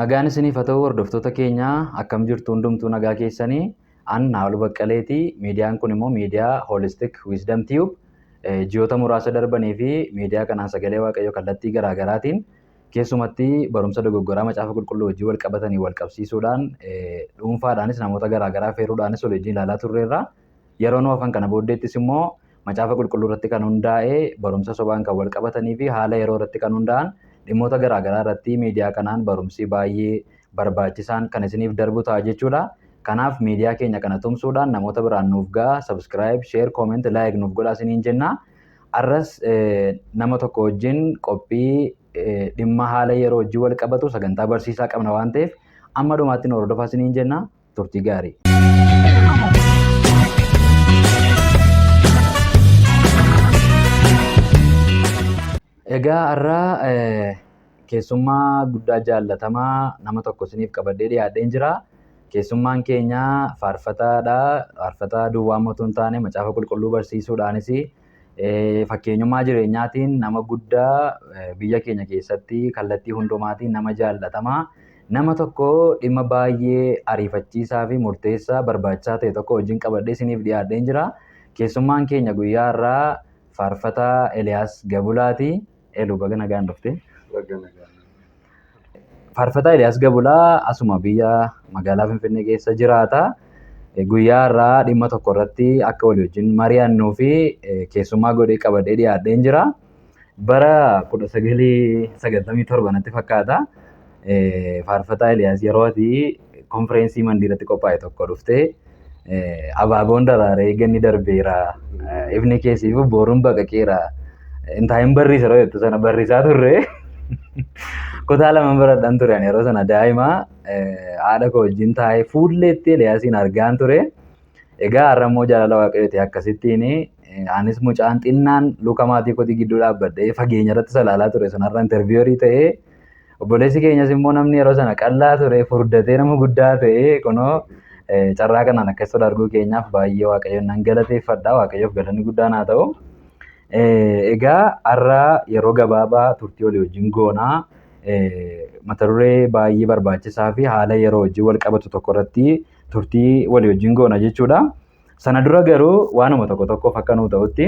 Nagaan isiniif haa ta'u hordoftoota keenya, akkam jirtu? Hundumtuu nagaa keessanii? An Naa'ol Baqqaleeti. Miidiyaan kun immoo miidiyaa Holistic Wisdom Tube. Ji'oota muraasa darbanii fi miidiyaa kanaan sagalee Waaqayyoo kallattii garaa garaatiin, keessumatti barumsa dogoggoraa Macaafa Qulqulluu wajjin wal qabatanii wal qabsiisuudhaan, dhuunfaadhaanis namoota garaa garaa feeruudhaanis wal wajjin ilaalaa turreerra. Yeroo nu hafan kana booddeettis immoo Macaafa Qulqulluu irratti kan hundaa'e, barumsa sobaan kan wal qabatanii fi haala yeroo irratti kan hundaa'an dhimmoota garaa garaa irratti miidiyaa kanaan barumsi baay'ee barbaachisaan kan isiniif darbu ta'a jechuudha. Kanaaf miidiyaa keenya kana tumsuudhaan namoota biraan nuuf ga'a. Subscribe, share, comment, like nuuf godhaa isiniin jenna. Arras nama tokko wajjin qophii dhimma haala yeroo wajjin wal qabatu sagantaa barsiisaa qabna waan ta'eef, amma dhumaatti nu hordofaa isiniin jenna. Turtii gaarii. Egaa har'a keessummaa guddaa jaallatamaa nama tokko isiniif qabadhee dhiyaadheen jira. Keessummaan keenya faarfataadha. Faarfataa duwwaa immoo hin taane, Macaafa Qulqulluu barsiisuudhaanis fakkeenyummaa jireenyaatiin nama guddaa, biyya keenya keessatti kallattii hundumaatiin nama jaallatamaa nama tokko, dhimma baay'ee ariifachiisaa fi murteessaa barbaachisaa ta'e tokko wajjin qabadhee isiniif dhiyaadheen jira. Keessummaan keenya guyyaa har'aa faarfataa Eliyaas Gabulaati. Elu, baga nagaan dhufte. Baga nagaan. Faarfataa Eliyaas Gabulaa asuma biyya magaalaa Finfinnee keessa jiraata. Guyyaa har'aa dhimma tokko irratti akka walii wajjin mari'annuu fi keessummaa godhee qabadhee dhiyaadheen jira. Bara 1997 natti fakkaata. Faarfataa Eliyaas, yeroo ati konfireensii Mandiiratti qophaa'e tokko dhuftee, "Abaaboon daraaree ganni darbeera, ifni keessiif boruun baqaqeera, intaayin barriisa" yeroo jettu sana barriisaa turre. Kutaa 2 baradhan ture ani yeroo sana, daa'ima haadha koo wajjin taa'ee fuulleetti Eliyaasiin argaan ture. Egaa har'a immoo jaalala Waaqayyooti akkasittiin anis mucaan xinnaan luka maatii kootii gidduu dhaabbadhee fageenya irratti salaalaa ture sun har'a interviewerii ta'ee, obboleessi keenyas immoo namni yeroo sana qal'aa ture furdatee nama guddaa ta'ee, kunoo carraa kanaan akkas tola arguu keenyaaf baay'ee Waaqayyoon nan galateeffadha. Waaqayyoof galanni guddaan haa ta'u. Egaa har'a yeroo gabaabaa turtii walii wajjin goonaa, mata duree baay'ee barbaachisaa fi haala yeroo wajjin wal qabatu tokko irratti turtii walii wajjin goona jechuudha. Sana dura garuu waanuma tokko tokkoof akka nuu ta'utti,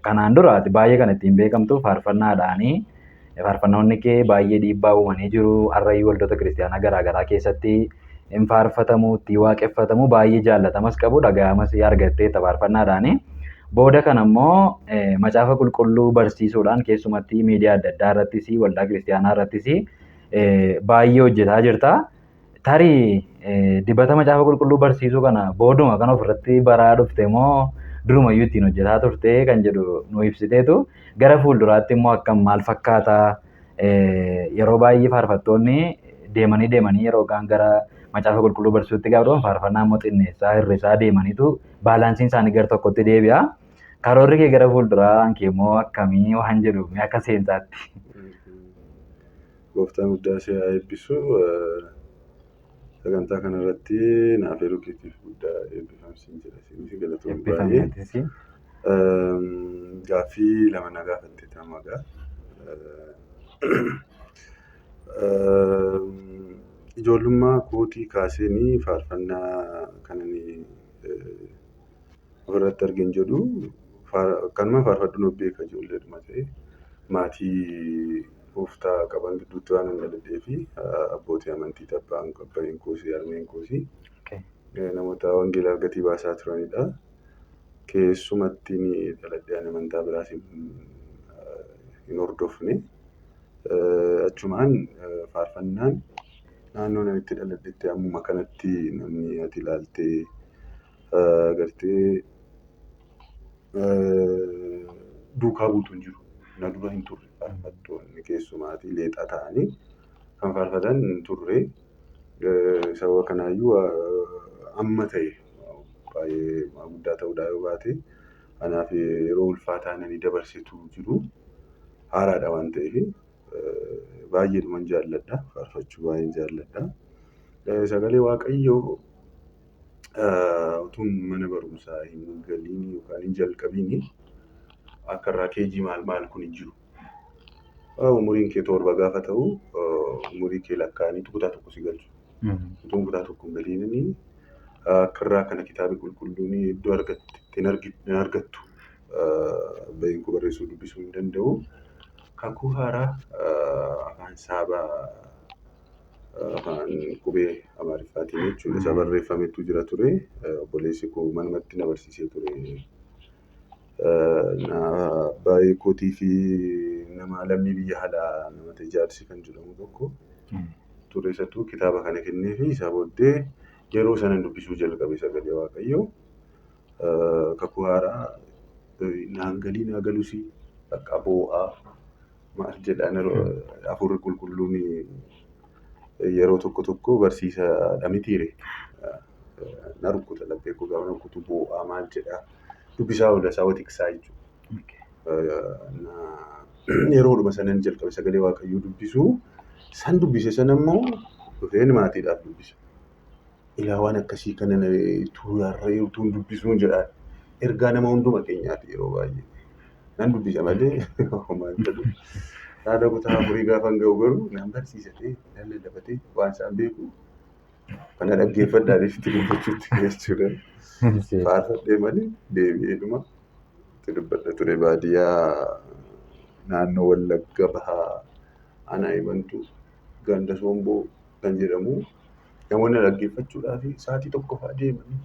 kanaan dura ati baay'ee kan ittiin beekamtu faarfannaadhaanii. Faarfannoonni kee baay'ee dhiibbaa uumanii jiru. Har'ayyuu waldoota kiristaanaa garaa garaa keessatti hin faarfatamu, ittiin waaqeffatamu, baay'ee jaallatamas qabu, dhaga'amas argatteetta faarfannaadhaanii. Booda kana immoo Macaafa Qulqulluu barsiisuudhaan keessumatti miidiyaa adda addaa irrattis, waldaa kiristaanaa irrattis baay'ee hojjetaa jirta. Tarii dibata Macaafa Qulqulluu barsiisuu kana booduma kan ofirratti baraa dhufte moo durumayyuu ittiin hojjetaa turte kan jedhu nu ibsiteetu, gara fuulduraatti immoo akkam, maal fakkaata? Yeroo baay'ee faarfattoonni deemanii deemanii yeroo kaan gara Macaafa Qulqulluu barsiisuutti gaafa dhufan, faarfannaa immoo xinneessaa hir'isaa deemaniitu balanceiin isaanii gara tokkotti deebi'a. Karoorri kee gara fuulduraa kee immoo akkamii waan jedhu mee akka seensaatti. Gooftaan guddaa si haa eebbisu. Sagantaa kanarratti naaf eeruu keetiif guddaa eebbifamsiin jedha. Isinis galatoomii baay'ee. Eebbifamneetis. Gaaffii lama na gaafatte tamagaa. Ijoollummaa kootii kaaseenii faarfannaa kanan ofirratti argeen jedhu, kanuma faarfadhuun of beeka. Ijoolleedhuma ta'e maatii gooftaa qaban gidduutti waan hin dhaladhee fi abbootii amantii, abbaan abbaan koosii harmeen koosii namoota wangeelaa gatii baasaa turanidha. Keessumatti dhaladhee ani amantaa biraas hin hordofne. Achumaan faarfannaan naannoo ani itti dhaladhetti ammuma kanatti namni ati ilaaltee gartee duukaa buutu hin jiru. Na dura hin turre faarfattoonni, keessumaatii leexaa ta'anii kan faarfatan hin turre. Sababa kanaayyuu amma ta'e baay'ee guddaa ta'uudhaa yoo baate, anaaf yeroo ulfaataa ani dabarsetu jiru. Haaraadha waan ta'eef baay'eedhuman jaalladha. Faarfachuu baay'een jaalladha. Sagalee Waaqayyoo utuun mana barumsaa hin galiin yookaan hin jalqabiin, akka irraa keejii maal maal kun hin jiru. Umuriin kee 7 gaafa ta'u umurii kee lakkaa'aniitu kutaa 1 si galchu. Utuun kutaa 1 hin galiin akka irraa kana kitaabni qulqulluun iddoo hin argattu. Abbaayeen koo barreessuu dubbisuu hin danda'u. Kakuu haaraa afaan saabaa afaan qubee Amaariffaatiin jechuudha. Isa barreeffametu jira ture. Obboleessi koo manumatti na barsiisee ture. Abbaayee kootii fi nama lammii biyya alaa nama ta'e jaarsi kan jedhamu tokko ture isatu kitaaba kana kenneefi isaa booddee yeroo sana dubbisuu jalqabe sagalee Waaqayyoo. Kakuu haaraa naan galii naa galuus bakka boo'aa maal jedhaan hafuurri qulqulluun yeroo tokko tokko barsiisaadha mitiire. Na rukkuta laphee koo gaafa na rukkutu boo'aa maal jedhaa dubbisaa oola isaa tiksaa jechuudha. Yeroodhuma sanan jalqabe sagalee Waaqayyoo dubbisuu san dubbise sana immoo dhufeen maatiidhaaf dubbisa. Ilaa waan akkasii kana utuun dubbisuun jedhaan ergaa nama hunduma keenyaati yeroo baay'ee. Nan dubbisa malee homaa hin jedhu. Haadha kutaa 4 gaafa ga'u garuu nan barsiisatee nan lallabatee waan isaan beeku kana dhaggeeffadhaan itti dubbachuutti jechuudha. Faarfadhee malee deebi'eedhuma itti dubbadha ture baadiyyaa naannoo Wallagga Bahaa aanaa Hibantuu ganda Somboo kan jedhamu namoonni dhaggeeffachuudhaaf sa'aatii 1 fa'aa deemanii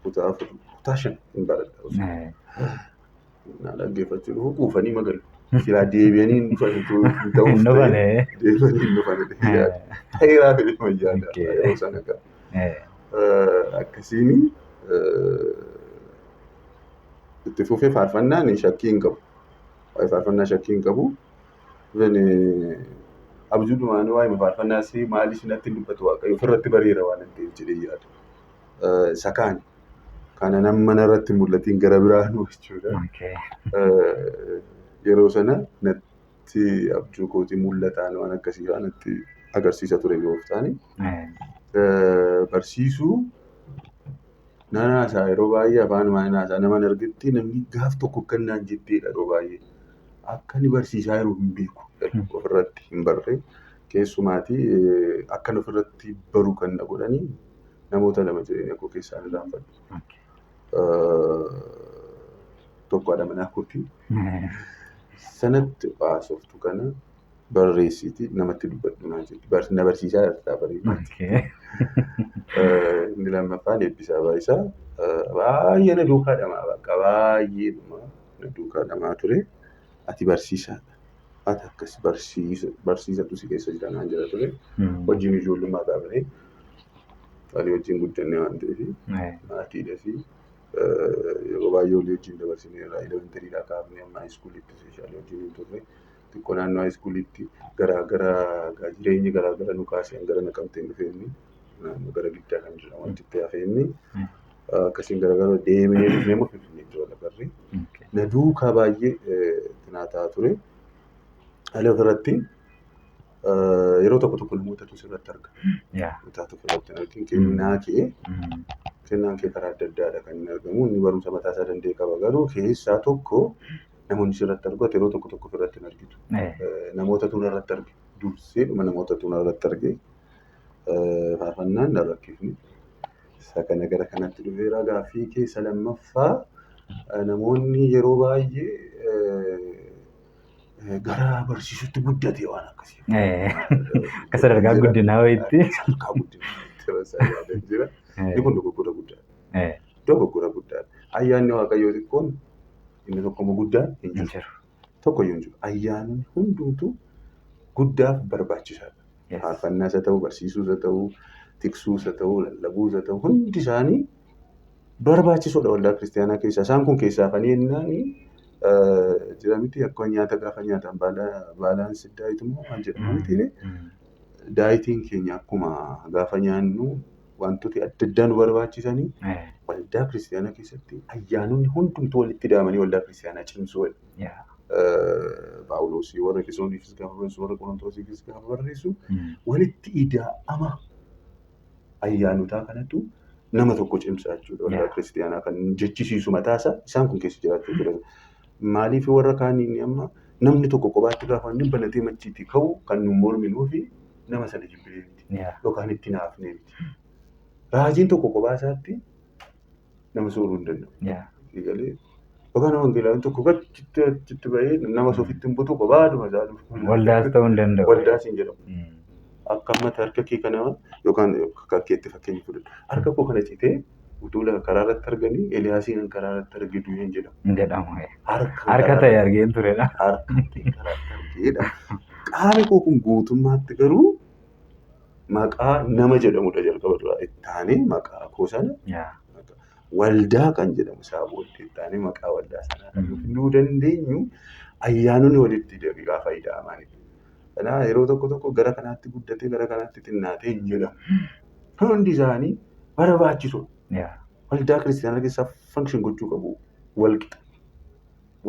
kutaa 4 kutaa 5 hin baradha. Na dhaggeeffachuu dhufu quufanii magalu. Silaa deebi'anii hin dhufan ta'uuf deebi'anii hin dhufan ta'eeraa fedhe wayyaadha yeroo sana ga'a. Akkasiin itti fufee faarfannaan shakkii hin qabu. Waa'ee faarfannaa shakkii hin qabu. Abjuudhumaan waa'ee faarfannaas maaliif natti hin dubbatu Waaqayyo ofirratti bareera waan ta'eef jedhee yaada. Isa kaan kana nama narratti mul'atiin gara biraa nu jechuudha. Yeroo sana natti abjuu kootii mul'ataan waan akkasii fa'aa natti agarsiisa ture gooftaan. Barsiisuu nan haasa'a yeroo baay'ee afaan haasa'a nama argetti namni gaaf tokko akka naan jetteedha yeroo baay'ee. Akka inni barsiisaa jiru hin beeku ofirratti hin barre keessumaatii akkan ofirratti baru kan na godhanii namoota lama jireenya koo keessaa hin irraanfadhu. Tokko haadha manaa kooti. Sanatti haasoftu kana barreessitii namatti dubbadhu naan jetti. Na barsiisaa jirta bareedaatti. Inni lammaffaan Eebbisaa Baayisaa baay'ee na duukaa dhamaa bakka baay'ee na duukaa dhamaa ture. Ati barsiisaadha. Ati akkas barsiisatu si keessa jira naan jedha ture. Wajjin ijoollummaa kaafnee walii wajjin guddanne waan ta'eef maatiidhaa fi yeroo baay'ee walii wajjin dabarsineerra. Elementarydhaa kaafnee amma high schoolitti especially wajjin hin turre. Xiqqoo naannoo high schoolitti garaa gara jireenyi garaa gara nu kaasee gara Naqamteen dhufee inni naannoo gara Giddaa kan jedhamu achitti hafee inni akkasiin gara gara deemnee dhufnee immoo Finfinneetti wal agarre. Na duukaa baay'ee xinaataa ture. Haala ofirratti yeroo tokko tokko namootatu sirratti arga. Namootatu ofirratti argin kennaa kee kennaan kee karaa adda addaadha kan inni argamu. Inni barumsa mataa isaa danda'e qaba garuu keessaa tokko namoonni sirratti argu ati yeroo tokko tokko ofirratti hin argitu. Namootatu narratti arge. Durseedhuma namootatu narratti arge. Faarfannaan na rakkifni. Isa kana gara kanatti dhufeera gaaffii keessa lammaffaa namoonni yeroo baay'ee gara barsiisutti guddate waan akkasii. Akka sadarkaa guddinaa wayiitti. Sadarkaa guddinaa jira. Inni kun dogoggora guddaadha. Dogoggora guddaadha. Ayyaanni Waaqayyoo xiqqoon inni tokko immoo guddaan hin jiru. Tokkoyyuu hin jiru. Ayyaanni hundumtuu guddaaf barbaachisaadha. Faarfannaas haa ta'u, barsiisuus haa ta'u, tiksuus haa ta'u, lallabuus haa ta'u, hundi isaanii barbaachisoodha waldaa kiristaanaa keessaa. Isaan kun keessaa hafanii jennaan jira miti akka nyaata gaafa nyaatan balance diet immoo maal jedhama miti dietiin keenya akkuma gaafa nyaannu wantooti adda addaa nu barbaachisanii waldaa kiristaanaa keessatti ayyaanonni hundumtuu walitti hidhamanii waldaa kiristaanaa cimsuu. Paawuloosii warra Efesooniifis gaafa barreessu warra Qorontoosiifis gaafa barreessu walitti ida'ama ayyaanotaa kanatu nama tokko cimsa jechuudha. Waldaa kiristaanaa kan jechisiisu mataasaa isaan kun keessa jiraachuu jiran. Maaliif warra kaaniin amma Namni tokko kophaatti gaafa inni banatee machiitti ka'u kan nu morminuu fi nama sana jibbinee miti. Yookaan itti naafnee miti. Raajiin tokko kophaa isaatti nama sooruu hin danda'u. Egalee yookaan wangeelaan tokko achitti achitti bahee nama ofitti hin butu kophaadhuma isaa dhufu. Waldaas ta'uu hin danda'u. Waldaas hin jedhamu. Akka ammatti harka kee kana yookaan akka keetti fakkeenya fudhadhu. Harka koo kana citee utuu karaa irratti arganii Eliyaasiin karaa irratti arge du'e hin jedhamu. Hin jedhamu. Harka Harka ta'e argeen turedha. Harka ta'e karaa irratti argeedha. Qaami koo kun guutummaatti garuu maqaa nama jedhamudha jalqaba dura. Itti aanee maqaa koo sana waldaa kan jedhamu isaa booddee itti aanee maqaa waldaa sanaa kan nu dandeenyu ayyaanonni walitti gaafa ida'amanidha. Kanaaf yeroo tokko tokko gara kanaatti guddatee gara kanaatti xinnaatee hin jedhamu. Hundi isaanii barbaachisoo. Waldaa kiristaanaa keessaa function gochuu qabu walqixa.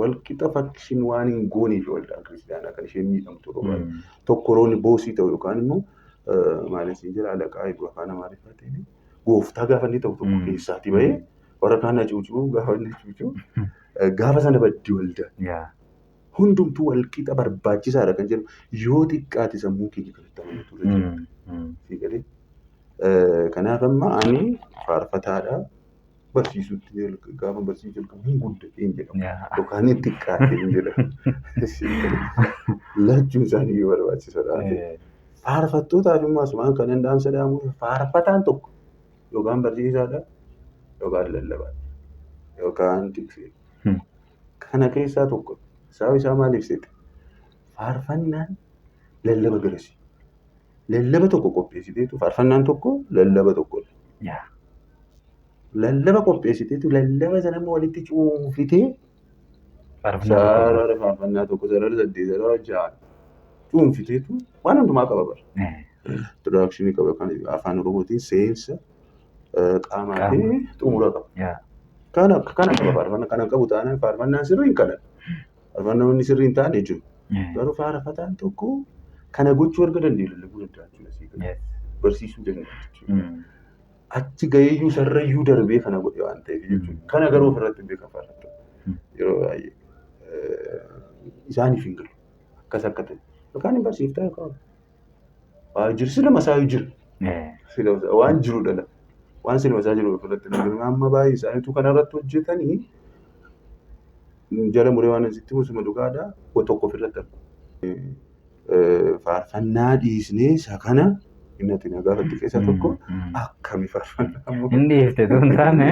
Walqixa function waan hin gooneef waldaa kiristaanaa kan isheen miidhamtu yeroo baay'ee. Tokko roonni boosii ta'u yookaan immoo maal isin jira alaqaa eeguu afaan Amaariffaatiin gooftaa gaafa inni ta'u tokko keessaatii bahee warra kaan hacuucuu gaafa inni hacuucuu gaafa sana baddi waldaa. Hundumtuu walqixa barbaachisaadha kan jedhu yoo xiqqaate sammuu keenya kanatti amanatu irra jira. Kanaaf amma ani faarfataadha. Barsiisutti gaafa barsiisuu jalqabu hin guddatee hin jedhamu. Yookaan hin xiqqaatee hin jedhamu. Lachuun isaanii iyyuu barbaachisoodha. Faarfattootaaf immoo asumaan kan danda'amsa dhaamu faarfataan tokko yookaan barsiisaadha yookaan lallabaadha yookaan tikseedha. Kana keessaa tokko sababa isaa maal ibsite? Faarfannaan lallaba garasi. Lallaba tokko qopheessiteetu faarfannaan tokko lallaba tokkodha. Lallaba qopheessiteetu lallaba sana immoo walitti cuunfitee sarara faarfannaa tokko sarara saddeet sarara ja'a cuunfiteetu waan hundumaa qaba bara. Introduction qaba kan afaan Oromootiin seensa qaamaa fi xumura qaba. Kana kana qaba faarfannaa kana qabu taanaan faarfannaan sirrii hin qaban. Faarfannaan sirrii hin taane jiru. Garuu faarfataan tokko kana gochuu erga danda'e lallabuu danda'a jechuudha. Barsiisuu danda'a jechuudha. Achi gaheeyyuu sarrayyuu darbee kana godhe waan ta'eef jechuudha. Kana garuu ofirratti hin beekan faarfattoonni. Yeroo baay'ee isaaniif hin galu. Akkas akka ta'e. Yookaan hin barsiiftaa yookaan waa jiru silama isaa jira. Waan jiru dhala. Waan silama isaa jiru ofirratti hin galu. Amma baay'ee isaaniitu kanarratti hojjetanii jala muree waan asitti musuma dhugaadha. Tokko ofirratti argu. Faarfannaa dhiisnee isa kana inni ati na gaafatte keessaa tokko akkami faarfannaa immoo Hin dhiifte tun taane.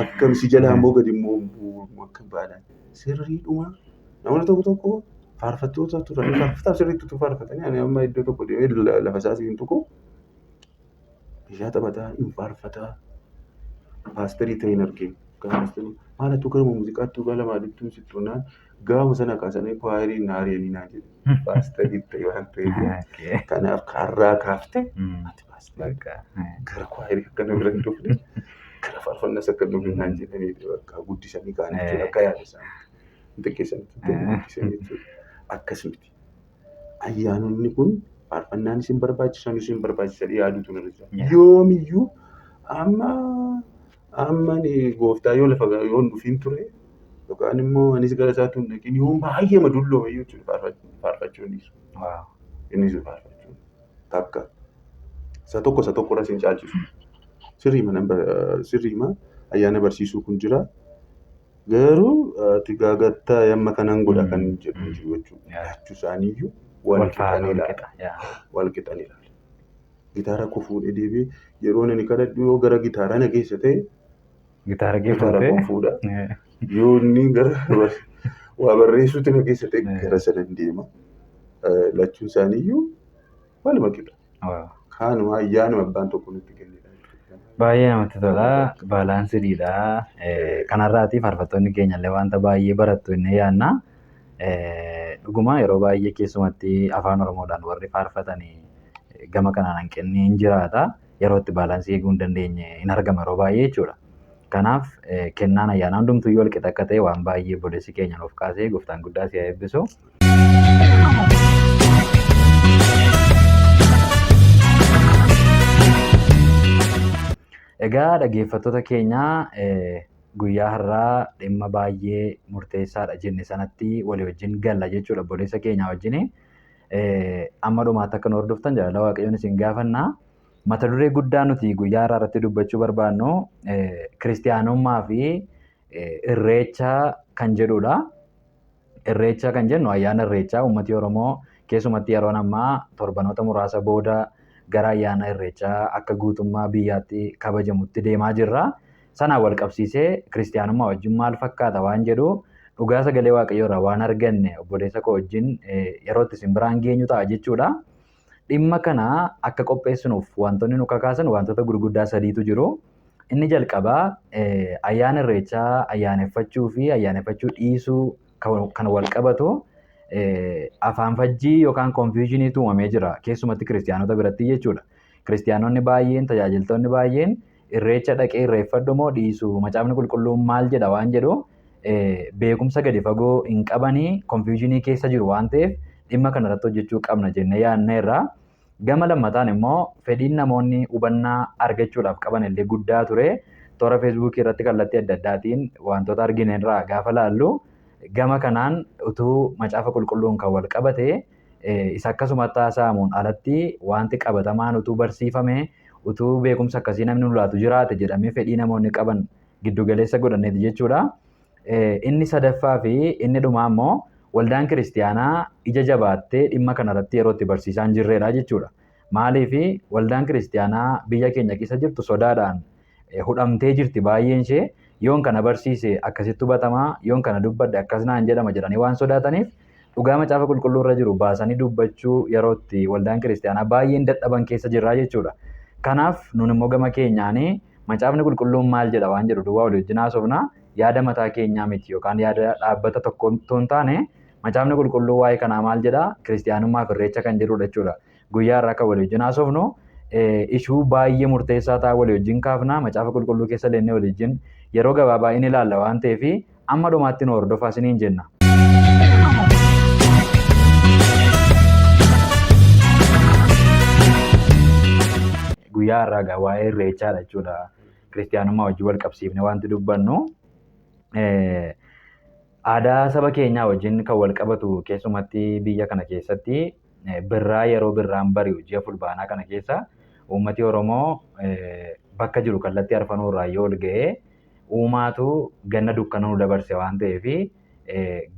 akkami si jalaa immoo gadi immoo akka baadhaan sirriidhuma namoonni tokko tokko faarfattoota turan faarfataaf sirriitti utuu faarfatanii ani amma iddoo tokko deemee lafa isaa siin tuqu meeshaa taphataa hin faarfataa paasterii ta'e hin arginu. Maal atu gara muuziqaatti dhugaa lamaa dittuun sitti naan gaafa sana kaasanii kwaayirii naariyanii naa jedhu. Paasterii ta'e waan ta'eef. Kanaaf karraa kaaftee ati paasterii gara kwaayirii akka nu bira hin dhufne gara faarfannaas akka nu bira naan jedhanii bakka guddisanii kaa'an jechuudha akka yaada isaanii. Xiqqeessanii guddisanii jechuudha. Akkas miti. Ayyaanonni kun faarfannaan isin barbaachisan isin barbaachisan yaaduutu nurra jira. Yoomiyyuu amma amma gooftaa yoo lafa yoo hin dhufiin ture yookaan immoo anis gara isaatti hin dhaqin yoo baay'ee madulloome jechuudha faarfachuu hin dhiisu. Inni sun faarfachuu takka isa tokko isa tokko irra sin caalchisu. Sirriima ayyaana barsiisuu kun jira. Garuu ati gaagattaa yamma kanan godha kan jedhu hin jiru jechuudha. Lachuu isaaniiyyuu wal qixanii ilaala. Wal qixanii ilaala. Gitaara koo fuudhee deebi'ee yeroo ani kadhadhu yoo gara gitaaraa na geessa ta'e Gitaara kee gitaara koo fuutee. fuudha. Yoo inni gara waa barreessuutti na geessa ta'e gara sana deema. Lachuun isaaniiyyuu waluma qixa. Kaanuma ayyaanuma abbaan tokko nutti kennedha. Baay'ee namatti tola. Baalaansiidha. Kanarraati faarfattoonni keenya illee wanta baay'ee barattu inni yaadna. Dhuguma yeroo baay'ee keessumatti afaan Oromoodhaan warri faarfatanii gama kanaan hanqinni hin jiraata. Yeroo itti baalaansii eeguu hin dandeenye hin argama yeroo baay'ee jechuudha. Kanaaf kennaan ayyaanaa hundumtuu wal qixa akka ta'e waan baay'ee obboleessi keenya nuuf kaasee gooftaan guddaa si haa eebbisu. Egaa dhaggeeffattoota keenya Guyyaa har'aa dhimma baay'ee murteessaadha jenne sanatti walii wajjin galla jechuudha obboleessa keenya wajjin. Amma dhumaatti akka nu hordoftan jaalala Waaqayyoon isin gaafanna. Mata duree guddaa nuti guyyaa har'aa irratti dubbachuu barbaannu kiristiyaanummaa fi irreecha kan jedhudha. Irreecha kan jennu ayyaana irreechaa uummati Oromoo keessumatti yeroon ammaa torbanoota muraasa booda gara ayyaana irreechaa akka guutummaa biyyaatti kabajamutti deemaa jirra. Sanaan wal qabsiisee kiristiyaanummaa wajjin maal fakkaata waan jedhu dhugaa sagalee Waaqayyoo irraa waan arganne obboleessa koo wajjin yeroo itti isin biraan geenyu ta'a jechuudha. Dhimma kana akka qopheessinuuf wantoonni nu kakaasan wantoota gurguddaa sadiitu jiru. Inni jalqabaa ayyaana irreechaa ayyaaneffachuu fi ayyaaneffachuu dhiisuu kan wal qabatu afaan fajjii yookaan confusioniitu uumamee jira keessumatti kiristiyaanota biratti jechuudha. Kiristiyaanonni baay'een tajaajiltoonni baay'een irreecha dhaqee irreeffadhu moo dhiisu macaafni qulqulluun maal jedha waan jedhu beekumsa gadi fagoo hin qabanii confusionii keessa jiru waan ta'eef dhimma kana irratti hojjechuu qabna jennee yaadneerra. Gama lammataan immoo fedhiin namoonni hubannaa argachuudhaaf qaban illee guddaa ture. Toora feesbuukii irratti kallattii adda addaatiin wantoota argine irraa gaafa laallu gama kanaan utuu macaafa qulqulluun kan wal qabate isa akkasumatti haasa'amuun alatti wanti qabatamaan utuu barsiifame utuu beekumsa akkasii namni nu laatu jiraate jedhamee fedhii namoonni qaban giddugaleessa godhanneeti jechuudha. Inni sadaffaa fi inni dhumaa immoo waldaan kiristiyaanaa ija jabaattee dhimma kanarratti yeroo itti barsiisaa hin jirredha jechuudha. Maaliif waldaan kiristiyaanaa biyya keenya keessa jirtu sodaadhaan hudhamtee jirti baay'een ishee yoon kana barsiise akkasitti hubatamaa yoon kana dubbadhe akkas naan jedhama jedhanii waan sodaataniif dhugaa macaafa qulqulluu irra jiru baasanii dubbachuu yeroo itti waldaan kiristiyaanaa baay'een dadhaban keessa jirra jechuudha. Kanaaf nun immoo gama keenyaanii macaafni qulqulluun maal jedha waan jedhu duwwaa walii wajjin haasofna yaada mataa keenyaa miti yookaan yaada dhaabbata tokko otoo hin taane macaafni qulqulluu waa'ee kanaa maal jedha kiristiyaanummaaf irreecha kan jedhudha jechuudha. Guyyaa har'aa kan walii wajjin haasofnu ishuu baay'ee murteessaa ta'a walii wajjin kaafna macaafa qulqulluu keessa leennee walii wajjin yeroo gabaabaa inni ilaalla waan ta'eef amma dhumaatti nu hordofaa isiniin jenna. Guyyaa har'aa egaa waa'ee irreechaadha jechuudha. Kiristiyaanummaa wajjin wal qabsiifne wanti dubbannu. Aadaa saba keenyaa wajjin kan wal qabatu keessumatti biyya kana keessatti birraa yeroo birraan bari'u ji'a fulbaanaa kana keessa uummati Oromoo bakka jiru kallattii arfanuu irraa yoo ol ga'ee uumaatu ganna dukkana nu dabarse waan ta'eef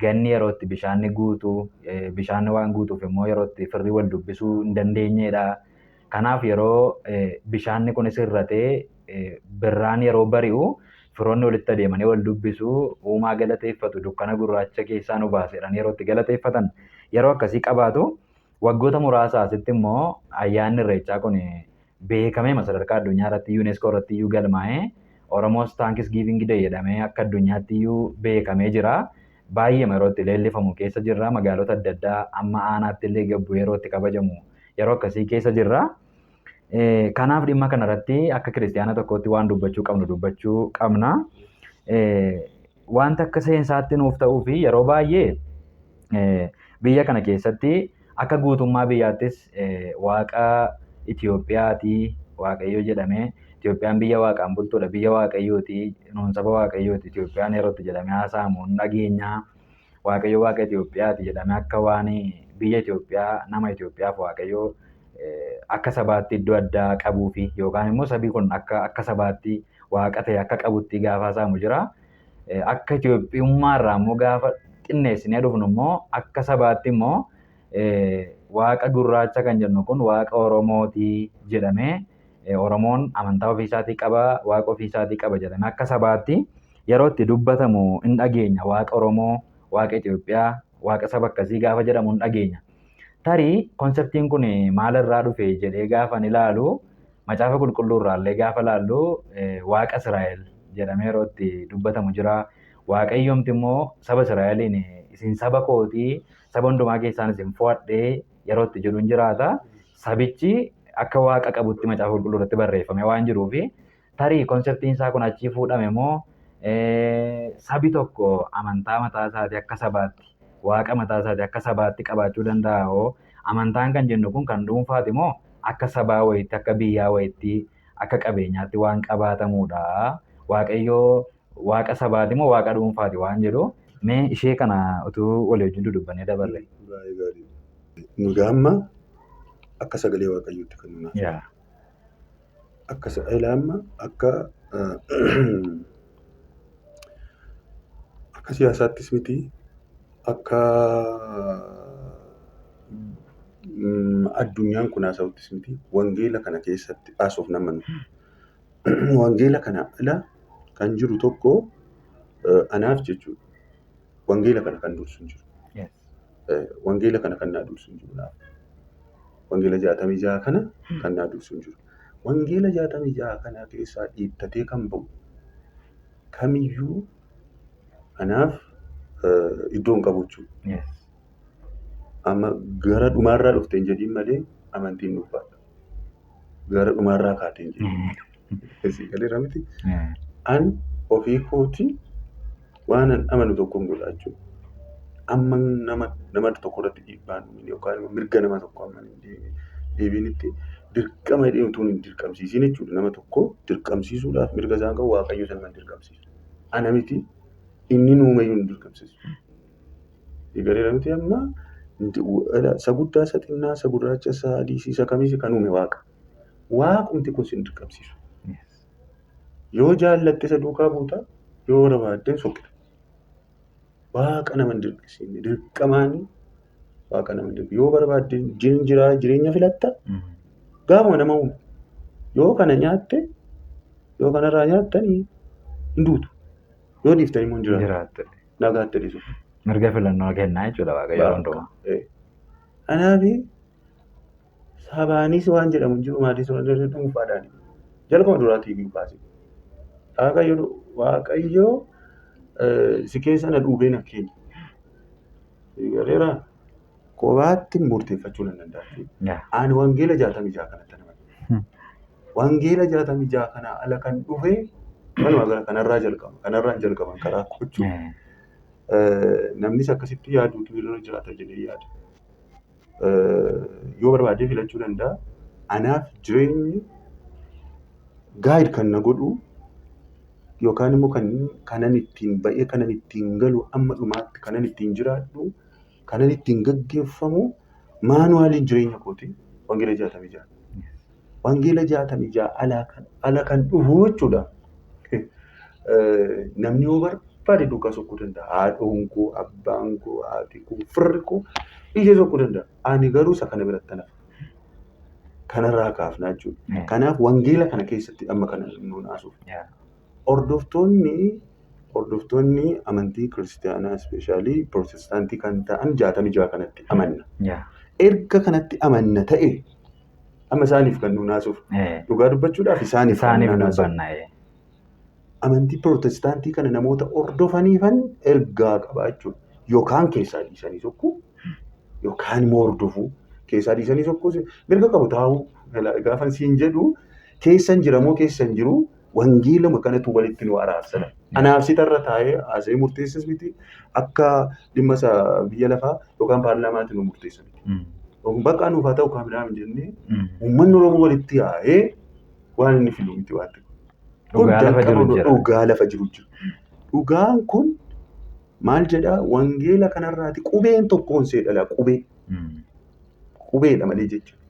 ganni yeroo itti bishaanni guutu bishaanni waan guutuuf immoo yeroo itti firri wal dubbisuu hin dandeenyedha. Kanaaf yeroo bishaanni kunis hir'atee birraan yeroo bari'u firoonni walitti adeemanii wal dubbisuu uumaa galateeffatu dukkana gurraacha keessaa nu baasedhaan yeroo itti galateeffatan yeroo akkasii qabaatu waggoota muraasa asitti immoo ayyaanni irreechaa kun beekamee sadarkaa addunyaa irratti UNESCO irratti iyyuu galmaa'ee Oromoos Thanksgiving Day jedhamee akka addunyaatti iyyuu beekamee jira. Baay'ee yeroo itti leellifamu keessa jirra. Magaalota adda addaa amma aanaatti illee gabbu yeroo itti kabajamu yeroo akkasii keessa jirra. Kanaaf dhimma kanarratti akka kiristiyaana tokkootti waan dubbachuu qabnu dubbachuu qabna. Wanta akka seensaatti nuuf ta'uu fi yeroo baay'ee biyya kana keessatti akka guutummaa biyyaattis waaqa Itoophiyaati Waaqayyo jedhamee Itoophiyaan biyya waaqaan bultuudha biyya Waaqayyooti nuun saba Waaqayyooti Itoophiyaan yeroo itti jedhamee haasa'amu hin dhageenya. Waaqayyo waaqa Itoophiyaati jedhamee akka waan biyya Itoophiyaa nama Itoophiyaaf Waaqayyo akka sabaatti iddoo addaa qabuu fi yookaan immoo sabi kun akka sabaatti waaqa ta'e akka qabutti gaafa haasa'amu jira. Akka Itoophiyummaa irraa immoo gaafa xinneessinee dhufnu immoo akka sabaatti immoo waaqa gurraacha kan jennu kun waaqa Oromooti jedhamee Oromoon amantaa ofiisaatii qaba, waaqa ofiisaatii qaba jedhamee akka sabaatti yeroo itti dubbatamu hin dhageenya. Waaqa Oromoo, waaqa Itoophiyaa, waaqa saba akkasii gaafa jedhamu hin dhageenya. Tarii konseptiin kun maalirraa dhufe jedhee gaafan ilaalu macaafa qulqulluu irraallee gaafa ilaallu waaqa Israa'el jedhamee yeroo itti dubbatamu jira. Waaqayyoomti immoo saba Israa'eliin isin saba kootii saba hundumaa keessaan isin fo'adhee yeroo itti jedhu hin jiraata. Sabichi akka waaqa qabutti macaafa qulqulluu irratti barreeffame waan jiruufi tarii konseptiin isaa kun achii fuudhame moo sabi tokko amantaa mataa isaatii akka sabaatti waaqa mataa isaatii akka sabaatti qabaachuu danda'a hoo amantaan kan jennu kun kan dhuunfaati moo akka sabaa wayiitti akka biyyaa wayiitti akka qabeenyaatti waan qabaatamudha. Waaqayyoo Waaqa sabaati moo waaqa dhuunfaati waan jedhu mee ishee kana utuu walii wajjin dudubbannee dabarre. Baay'ee gaariidha. Nu amma akka sagalee Waaqayyootti kan nuti. Akka amma akka akka siyaasaattis miti, akka addunyaan kun haasa'uttis miti, wangeela kana keessatti haasofna amma nu. Wangeela kana ala kan jiru tokko anaaf jechuudha. Wangeela kana kan dursu hin jiru. Wangeela kana kan naa dursu hin jiru naaf. Wangeela 66 kana kan naa dursu hin jiru. Wangeela 66 kana keessaa dhiittatee kan ba'u kamiyyuu anaaf iddoo hin qabu jechuudha. Amma gara dhumaarraa dhufte hin jedhiin malee amantiin dhuunfaadha. Gara dhumaarraa kaatee hin jedhiin. Si galeera miti? An ofii kootii waan an amanu tokkoon godha jechuudha. Amma nama tokko irratti dhiibbaan yookaan immoo mirga nama tokko amma hin deebiinitti dirqama jedhee utuu hin dirqamsiisin jechuudha. Nama tokko dirqamsiisuudhaaf mirga isaan qabu Waaqayyo sana hin dirqamsiisu. Ana miti, inni nuumayyuu hin dirqamsiisu. Galeera miti? Amma isa guddaa, isa xinnaa, isa gurraacha, isa adii, isa kamiis kan uume Waaqa. Waaqumti kun si hin dirqamsiisu. Yoo jaallatte isa duukaa buuta, yoo barbaadde soqita. Waaqa nama hin dirqisiifne, dirqamaanii Waaqa nama hin dirqisiifne. Yoo barbaadde jireenya filatta, gaafuma nama uume. Yoo kana nyaatte, yoo kanarraa nyaattanii hin duutu. Yoo dhiiftan immoo hin jiraattu. Nagaatti dhiisu. Mirga filannoo kennaa jechuudha Waaqayyo yeroo hundumaa. Kanaaf sabaanis waan jedhamu hin jiru, maatis waan jedhamu dhuunfaadhaan. Jalqaba duraatii iyyuu kaase. Waaqayyo si keessa na dhuubee na keenya. Galeera, kophaatti murteeffachuu nan danda'a jechuudha. Ani wangeela 66 kanatti nama. Wangeela 66 kana ala kan dhufe walumaa gala kanarraa jalqaba. Kanarraan jalqaban karaa gochuu. Namnis akkasitti yaaduutu irra jiraata jedhee yaada. Yoo barbaade filachuu danda'a. Anaaf jireenyi guide kan na godhu yookaan immoo kanan ittiin ba'ee kanan ittiin galu, amma dhumaatti kanan ittiin jiraadhu, kanan ittiin gaggeeffamu, manualiin jireenya kooti wangeela 66. Wangeela 66 ala kan dhufu jechuudha. Namni yoo barbaade duukaa sokkuu danda'a. Haadhoon koo, abbaan koo, haati koo, firri koo dhiisee sokkuu danda'a. Ani garuu isa kana biratti hafa. Kanarraa kaafnaa jechuudha. Kanaaf wangeela kana keessatti amma kana nuun haasuuf. Hordoftoonni amantii kiristaanaa, especially pirootestaantii kan ta'an, 66 kanatti amanna. Erga kanatti amanna ta'e amma isaaniif kan nuun haasuuf. Dhugaa dubbachuudhaaf isaaniif kan Isaaniif nuun haasuuf. dubbanna. Amantii pirootestaantii kana namoota hordofaniifan ergaa qaba jechuudha. Yookaan keessaa dhiisanii sokkuu yookaan immoo hordofuu. Keessaa dhiisanii sokkuus mirga qabu taa'uu gaafa siin jedhu, keessan jira moo keessan jiru, wangeelama kanatu walitti nu araarsana. Anaaf sitarra taa'ee haasa'ee murteessas miti, akka dhimma isa biyya lafaa yookaan paarlaamaatti nu murteessa miti. Bakka nuuf haa ta'u kaamilaa hin jennee uummanni Oromoo walitti yaa'ee waan inni filu miti waan ta'eef. Kun Dhugaa lafa jalqaba jiru jira. Dhugaa lafa jiru jira. Dhugaan kun maal jedhaa? Wangeela kanarraati qubeen tokkoon see dhala qubee qubeedha malee jechuudha.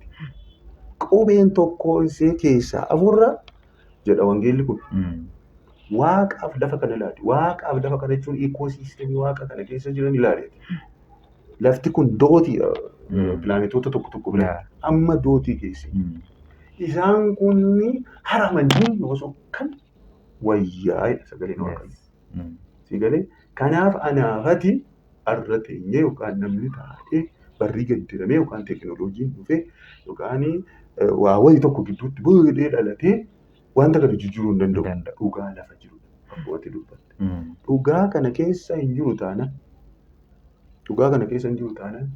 Qubeen tokkoon see keessaa afurra jedha wangeelli kun. Waaqaaf lafa kana ilaali. Waaqaaf lafa kana jechuun ecosystemii waaqa kana keessa jiran ilaali. Lafti kun dotiidha. Pilaanetoota tokko tokko biratti. Amma dotii keessa. Isaan kunni haramanii yoo sokkan wayyaa'edha sagaleen Waaqayyoo. Si galee? Kanaaf anaafati har'a teenyee yookaan namni taa'ee barrii gaddiramee yookaan teekinooloojiin dhufee yookaan waa wayii tokko gidduutti bu'ee dhalatee wanta kana jijjiiruu hin danda'u. Danda'u. Dhugaa lafa jiru akkuma ati dubbatte. Dhugaa kana keessa hin jiru taanaan, dhugaa kana keessa hin jiru taanaan,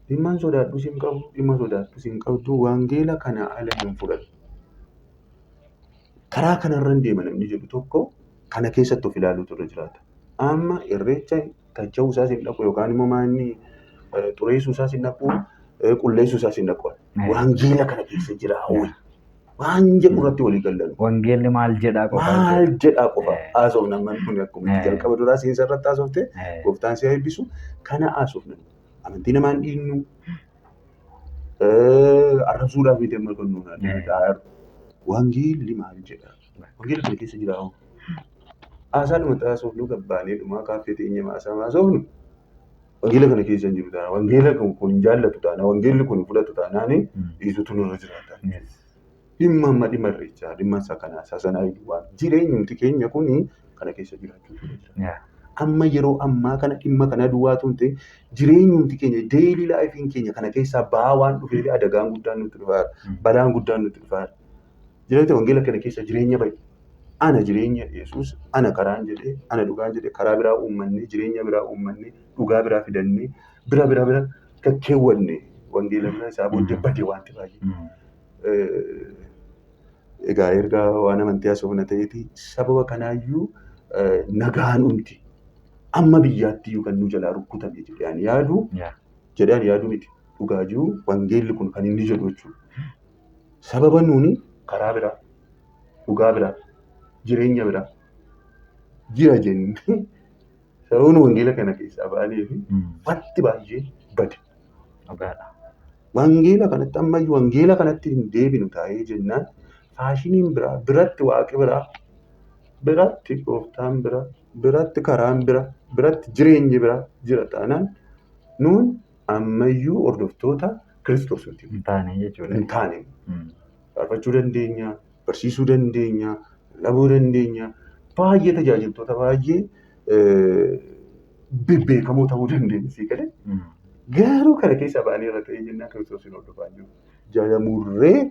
dhimma sodaadhus hin qabu, dhimma sodaadhus hin qabdu, wangeela kana ala hin fudhatu. Karaa kanarra hin deema namni jedhu tokko kana keessatti of ilaaluutu irra jiraata. Amma irreecha tacha'uu isaas hin dhaqu yookaan immoo maanni xureessuu isaas hin dhaqu, qulleessuu isaas hin dhaqu. Wangeela kana keessa jira hawwi. Waan jedhu irratti walii gallan. Wangeelli maal jedhaa qofa. Maal jedhaa qofa haasofna amman kun akkuma jalqaba duraa seensa irratti haasofte gooftaan si eebbisu kana haasofna. Amantii namaan dhiinnu arrabsuudhaaf miti amma kan nuun adda. Wangeelli maal jedhaa? Wangeelli kana keessa jira hoo? Haasaadhuma haasofnu gabbaanee dhumaa kaaffee teenya haasaa haasofnu. Wangeela kana keessa hin jiru taana. Wangeela kun hin jaallatu taana. Wangeelli kun hin fudhatu taanaani dhiisutu nurra jiraata. Dhimma amma dhimma irreechaa, dhimma isa kanaa, isa sanaa waan jireenyumti keenya kuni kana keessa jiraachuutu irra jira. Amma yeroo ammaa kana dhimma kana duwwaatu hin ta'in jireenyumti keenya daily lifeiin keenya kana keessaa ba'aa waan dhufeef adagaan guddaan nutti dhufaa jira. Balaan guddaan nutti dhufaa jira. Jireenya wangeela kana keessa jireenya bahe. Ana jireenya Yesuus, ana karaan jedhee, ana dhugaan jedhee, karaa biraa uummannee, jireenya biraa uummannee, dhugaa biraa fidannee, bira bira bira kakkeewwanne wangeela bira isaa booddee bade wanti baay'ee. Egaa erga waan amantii haasofna ta'eeti sababa kanaayyuu nagaan dhumti amma biyyaatti iyyuu kan nu jalaa rukkutame jedhee ani yaadu jedhee ani yaadu miti dhugaa jiru wangeelli kun kan inni jedhu jechuudha. Sababa nuuni karaa biraa, dhugaa biraa, jireenya biraa jira jennee sababni wangeela kana keessaa ba'anii fi wanti baay'ee bade. Wangeela kanatti ammayyuu wangeela kanatti hin deebinu taa'ee jennaan fashioniin biraa biratti waaqi biraa biratti gooftaan biraa biratti karaan biraa biratti jireenyi biraa jira taanaan nuun ammayyuu hordoftoota Kiristoos miti. Hin taane jechuudha. Hin taane. Faarfachuu dandeenya, barsiisuu dandeenya, lallabuu dandeenya, baay'ee tajaajiltoota baay'ee bebbeekamoo ta'uu dandeenya sii galee. Garuu kana keessaa ba'anii irra ta'ee jennaan Kiristoos hin hordofaa jiru. Jalamurree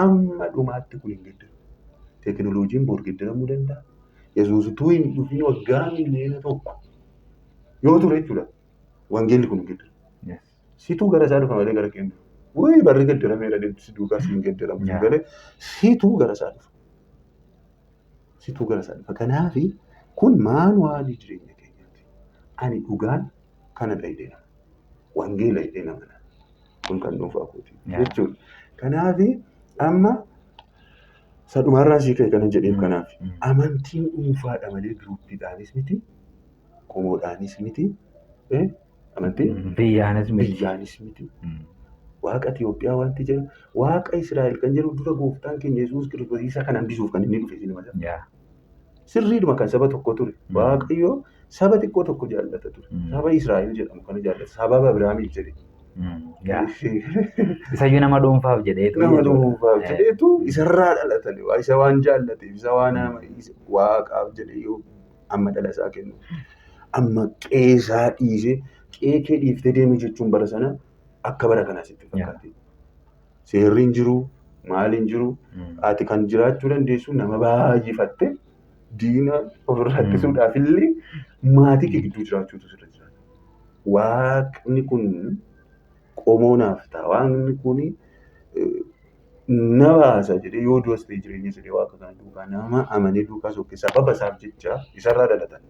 amma dhumaatti kun hin geeddaramu. Teekinooloojiin bor geeddaramuu danda'a. Yesuus utuu hin dhufin waggaa 1,000,000 yoo ture jechuudha. Wangeelli kun hin geeddaramu. Situu gara isaa dhufa malee gara keenya dhufa. Wayi barri geeddarameera si duukaa si hin geeddaramu. Galee situu gara isaa dhufa. Situu gara isaa dhufa. Kanaafi kun maanuwaalii jireenya keenyaati. Ani dhugaan kanadha jedhee nama. Wangeela jedhee nama. Kun kan dhuunfaa kooti jechuudha. Kanaafi amma sadhumaarraa sii ka'e kana jedheef kanaaf amantiin dhuunfaadha malee groupiidhaanis miti, qomoodhaanis miti, amantiin biyyaanis miti. Biyyaanis miti. Waaqa Itoophiyaa wanti jedhu Waaqa Israa'el kan jedhu dura gooftaan keenya Yesuus Kiristoos isa kan hambisuuf kan inni dhufe isin malee. Sirriidhuma kan saba tokko ture. Waaqayyo saba xiqqoo tokko jaallata ture. Saba Israa'el jedhamu kana jaallata. Sababa Abiraamiif jedhe. Isayyuu nama dhuunfaaf jedheetu. Nama dhuunfaaf jedheetu isarraa dhalatani. Isa waan jaallateef, isa waan waaqaaf jedhee yoo amma dhala isaa kennu. Amma qeesaa dhiisee qe'ee kee dhiiftee deemi jechuun bara sana akka bara kanaa sitti fakkaate. Seerri hin jiru, maal hin jiru, ati kan jiraachuu dandeessu nama baay'ifatte diina ofirraa ittisuudhaaf illee maatii kee gidduu jiraachuutu sirra jiraata. Waaqni kun qomoo naaf ta'a. Waaqni kun na baasa jedhee yoo du'as ta'e jireenya jedhee waaqa kana duukaa nama amanee duukaa sokke sababa isaaf jecha isarraa dhalatan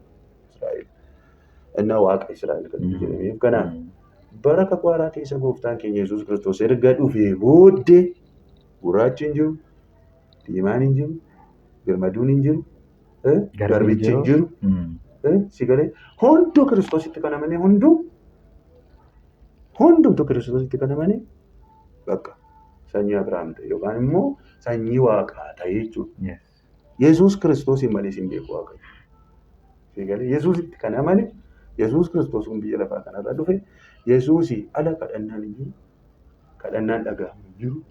Israa'el. Innaa waaqa Israa'el kan jedhameef kanaaf bara kakuu haaraa keessa gooftaan keenya Yesuus Kiristoos erga dhufee booddee gurraachi hin jiru, diimaan hin jiru, birmaduun hin jiru, garbichi hin jiru, si galee hunduu Kiristoositti kan amane hunduu hundumtuu Kiristoositti kan amane bakka sanyii Abiraam ta'e yookaan immoo sanyii waaqaa ta'e jechuudha. Yesuus Kiristoosiin malee hin beeku Waaqayyo. Si galee Yesuusitti kan amane Yesuus Kiristoos kun biyya lafaa kanarra dhufe Yesuusii ala kadhannaan hin jiru. Kadhannaan dhaga'amu hin jiru.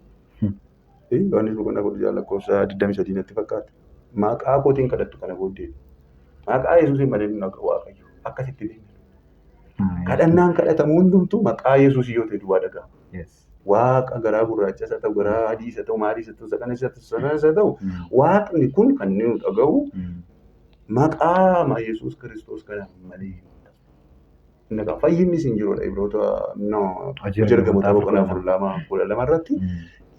Yohaannis boqonnaa 16 lakkoofsa 23 natti fakkaata. Maqaa kootiin kadhattu kana booddee. Maqaa Yesuusiin malee hin dhaga'u Waaqayyo. Akkasitti beekna. Kadhannaan kadhatamu hundumtuu maqaa Yesuusii yoo ta'e duwwaa dhaga'ama. Waaqa garaa gurraacha isa ta'u, garaa adii isa ta'u, maalii isa ta'u, isa kana isa ta'u, isa kana isa ta'u, waaqni kun kan inni nu dhaga'u maqaa Yesuus Kiristoos kana malee. Inni egaa fayyinnis hin jirudha Ibroota no Hojii Ergamoota boqonnaa 4:2 12 irratti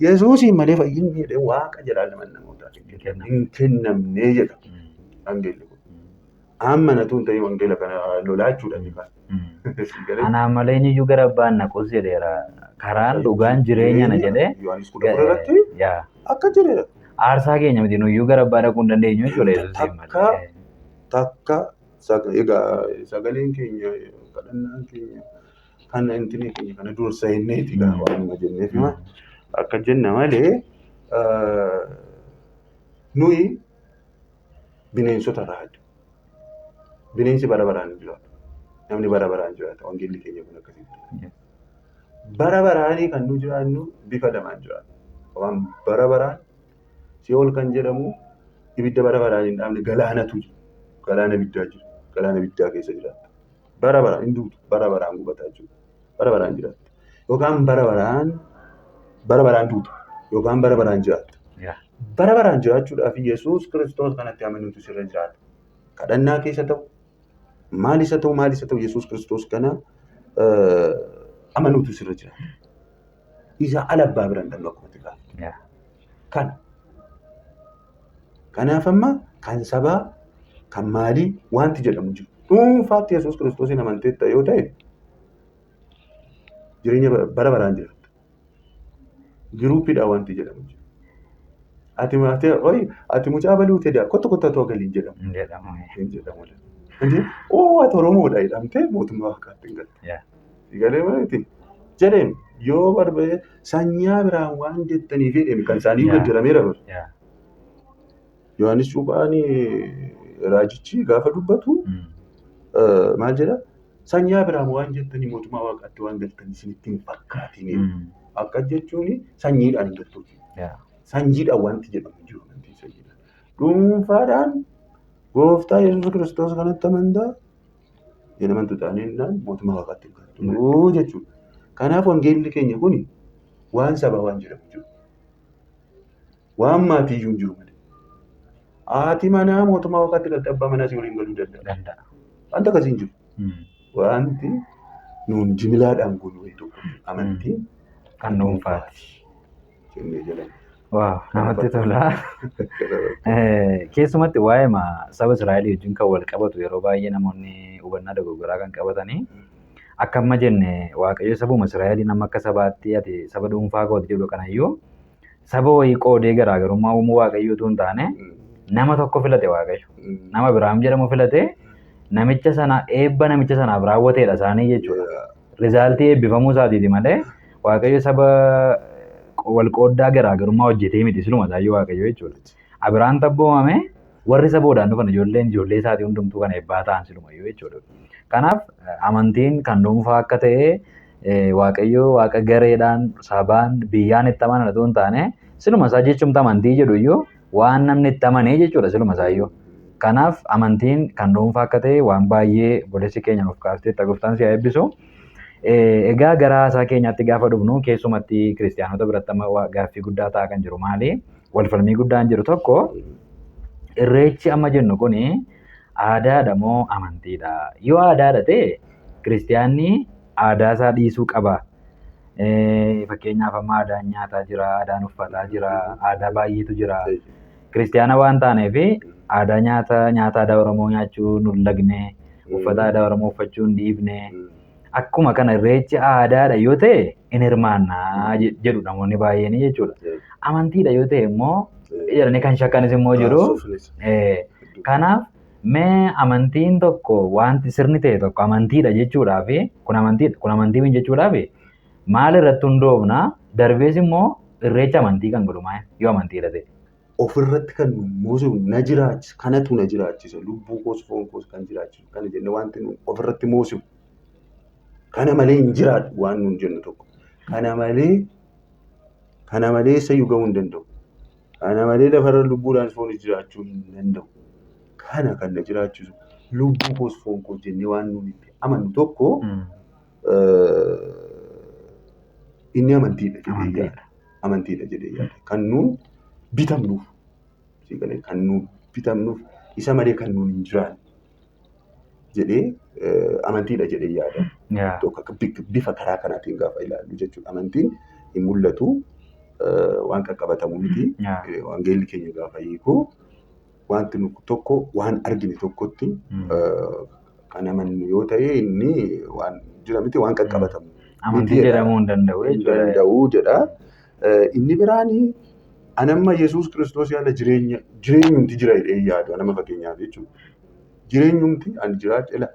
Yesuusiin malee fayyinni jedhee waaqa jalaa lama namootaaf hin kennamne jedha wangeelli kun. Amma natu hin ta'in wangeela kana lolaa jechuudha inni kan. Anaan malee eenyuyyuu gara abbaan naqus jedheera Karaan dhugaan jireenya na jedhee Yohaannis 14 irratti akka jedhedha. Aarsaa keenya miti nuyyuu gara abbaa dhaquu hin dandeenyu jechuudha Yesuusiin malee. Takka egaa sagaleen keenya kadhannaan keenya kan intinii keenya kana dursa inneeti egaa waanuma jenneef akka jenna malee nuyi bineensota irraa adda. Bineensi bara baraan hin jiraatu. Namni bara baraan jiraata. Wangeelli keenya kun akkasitti. Bara baraanii kan nu jiraannu bifa lamaan jiraanna. Waan bara baraan si'ool kan jedhamu ibidda bara baraan hin dhaamne galaanatu jira. Galaana ibiddaa jira. Galaana ibiddaa keessa jiraatta. Bara baraan hin duutu. Bara baraan gubataa jechuudha. Bara baraan jiraatta. Yookaan bara baraan duuta. Yookaan bara baraan jiraatta. Bara baraan jiraachuudhaaf Yesuus Kiristoos kanatti amanuutu sirra jiraata. Kadhannaa keessa ta'u, maal isa ta'u, maal isa ta'u Yesuus Kiristoos kana amanuutu sirra jiraata. Isa ala abbaa biraan dhannu akkuma xiqqaa. Kana. Kanaaf amma kan sabaa, kan maalii wanti jedhamu jiru. Dhuunfaatti Yesuus Kiristoosiin amanteetta yoo ta'e jireenya bara baraan jiraatta. Giruuppiidhaan wanti jedhamu jiru. Ati maatii ati mucaa baluutee daa kottu kottu atoo galiin jedhamu. Hin jedhamu. Oo ati Oromoodha jedhamtee mootummaa waaqaatti hin galte. Galee maleeti. Jedheen yoo barbaade sanyaa biraan waan jettaniif jedheen kan isaanii gaddarameera bara. Yohaannis Cuuphaan raajichi gaafa dubbatu maal jedha? Sanyaa biraan waan jettanii mootummaa waaqaatti waan galtan isinitti hin fakkaatin. Akka jechuun sanyiidhaan hin galtu. Sanyiidhaan wanti jedhamu jiru amantii sanyiidhaan. Dhuunfaadhaan gooftaa Yesuus Kiristoos kanatti amantaa hin amantu taanaan mootummaa waaqaatti hin galtu jechuudha. Kanaaf wangeelli keenya kun waan sabaa waan jedhamu jiru. Waan maatii iyyuu hin jiru malee. Haati manaa mootummaa waaqaatti galte abbaa manaa si waliin galuu danda'a. Wanta akkasii hin jiru. Wanti nuun jimilaadhaan goonu wayii tokko amantiin kan dhuunfaati. Jennee jedhama. Waaw namatti tola. Keessumatti waa'ee saba Israa'elii wajjin kan wal qabatu yeroo baay'ee namoonni hubannaa dogoggoraa kan qabatanii akka amma jenne Waaqayyo sabuma Israa'elii nama akka sabaatti ati saba dhuunfaa kooti jedhu kanayyuu saba wayii qoodee garaagarummaa uumuu Waaqayyoo utuu hin taane nama tokko filate Waaqayyo. Nama Abiraam jedhamu filate namicha sana eebba namicha sanaaf raawwateedha isaanii jechuudha. Rizaaltii eebbifamuu isaatiiti malee Waaqayyo saba wal qooddaa garaagarummaa hojjetee miti siluma isaayyuu Waaqayyo jechuudha. Abiraam tabboomame warri isa boodaan dhufan ijoolleen ijoollee isaatii hundumtuu kan eebbaa ta'an silumayyuu jechuudha. Kanaaf amantiin kan dhuunfaa akka ta'e Waaqayyo waaqa gareedhaan sabaan biyyaan itti amanan otoo hin taane siluma isaa jechumti amantii jedhu iyyuu waan namni itti amanee jechuudha siluma isaayyuu. Kanaaf amantiin kan dhuunfaa akka ta'e waan baay'ee obboleessi keenya nuuf kaastee itti gooftaan si haa eebbisu. Egaa gara haasaa keenyaatti gaafa dhufnu keessumatti kiristaanota biratti amma gaaffii guddaa ta'aa kan jiru maali? Walfalmii guddaan jiru tokko irreechi amma jennu kuni aadaadha moo amantiidha? Yoo aadaadha ta'e kiristaanni aadaa isaa dhiisuu qaba. Fakkeenyaaf amma aadaan nyaataa jira, aadaan uffataa jira, aadaa baay'eetu jira. Kiristaana waan taaneef aadaa nyaata aadaa Oromoo nyaachuu nu hin lagne, uffata aadaa Oromoo uffachuu hin dhiifne. Akkuma kana irreechi aadaadha yoo ta'e hin hirmaannaa jedhu namoonni baay'een jechuudha. Amantiidha yoo ta'e immoo jedhanii kan shakkanis immoo jiru. Kanaaf mee amantiin tokko wanti sirni ta'e tokko amantiidha jechuudhaaf kun amantiidha kun amantii miti jechuudhaaf maal irratti hundoofna darbees immoo irreecha amantii kan godhu maal yoo amantiidha ta'e. Ofirratti kan nu moosifnu na jiraachisa kanatu na jiraachisa lubbuu koos foon koos kan jiraachisu kana jenne wanti nu ofirratti moosifnu. Kana malee hin jiraadhu waan nuun jennu tokko. Kana malee eessayyuu gahuu hin danda'u. Kana malee lafarra lubbuudhaan foonis jiraachuu hin danda'u. Kana kan na jiraachisu lubbuu koos foon koos jennee waan nuun itti amannu tokko inni amantiidha jedhee yaada. Amantiidha jedhee yaada. Kan nuun bitamnuuf kan nuun bitamnuuf isa malee kan nuun hin jiraanne jedhee amantiidha jedhee yaada. Tokko bifa karaa kanaatiin gaafa ilaallu jechuudha. Amantiin hin mul'atu waan qaqqabatamu miti. Wangeelli keenya gaafa hiiku wanti tokko waan argine tokkotti kan amannu yoo ta'e inni waan jira miti waan qaqqabatamu. Amantii jedhamuu hin danda'u Hin jechuudha. danda'u jedha. Inni biraani anamma Yesuus Kiristoos yaala jireenya jireenyumti jira jedhee yaadu anama fakkeenyaaf jechuudha. Jireenyumti ani jiraadhe la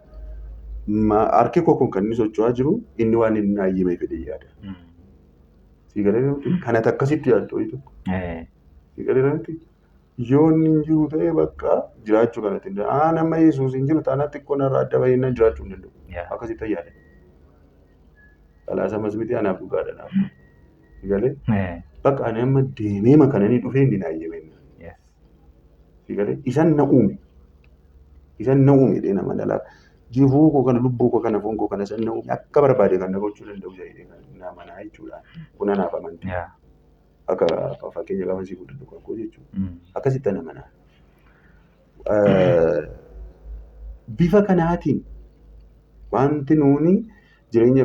harki koo kun kan inni socho'aa jiru inni waan inni naayyime fedhee yaada. Si galee miti kanatu akkasitti yaaddu wayii tokko. Si galee miti yoo inni hin jiru ta'e bakka jiraachuu kanatti hin danda'u. Nama Yesuus hin jiru taanaan xiqqoo narraa adda bahee jiraachuu hin danda'u. Akkasitti yaada. Falaasamas miti anaaf dhugaadha naaf. Si galee bakka ani amma deemee makananii dhufee inni naayyime. Si galee isan na uume. Isan na uume jedhee nama dhalaa. Jifuu koo kana lubbuu koo kana foon koo kana isan na uume akka barbaade kan na gochuu danda'u jedhee kan na amanaa jechuudha. Kun anaaf amantii. Akka fakkeenya gaafa sii guddatu kan koo jechuudha. Akkasitti ana amanaa. Bifa kanaatiin wanti nuuni jireenya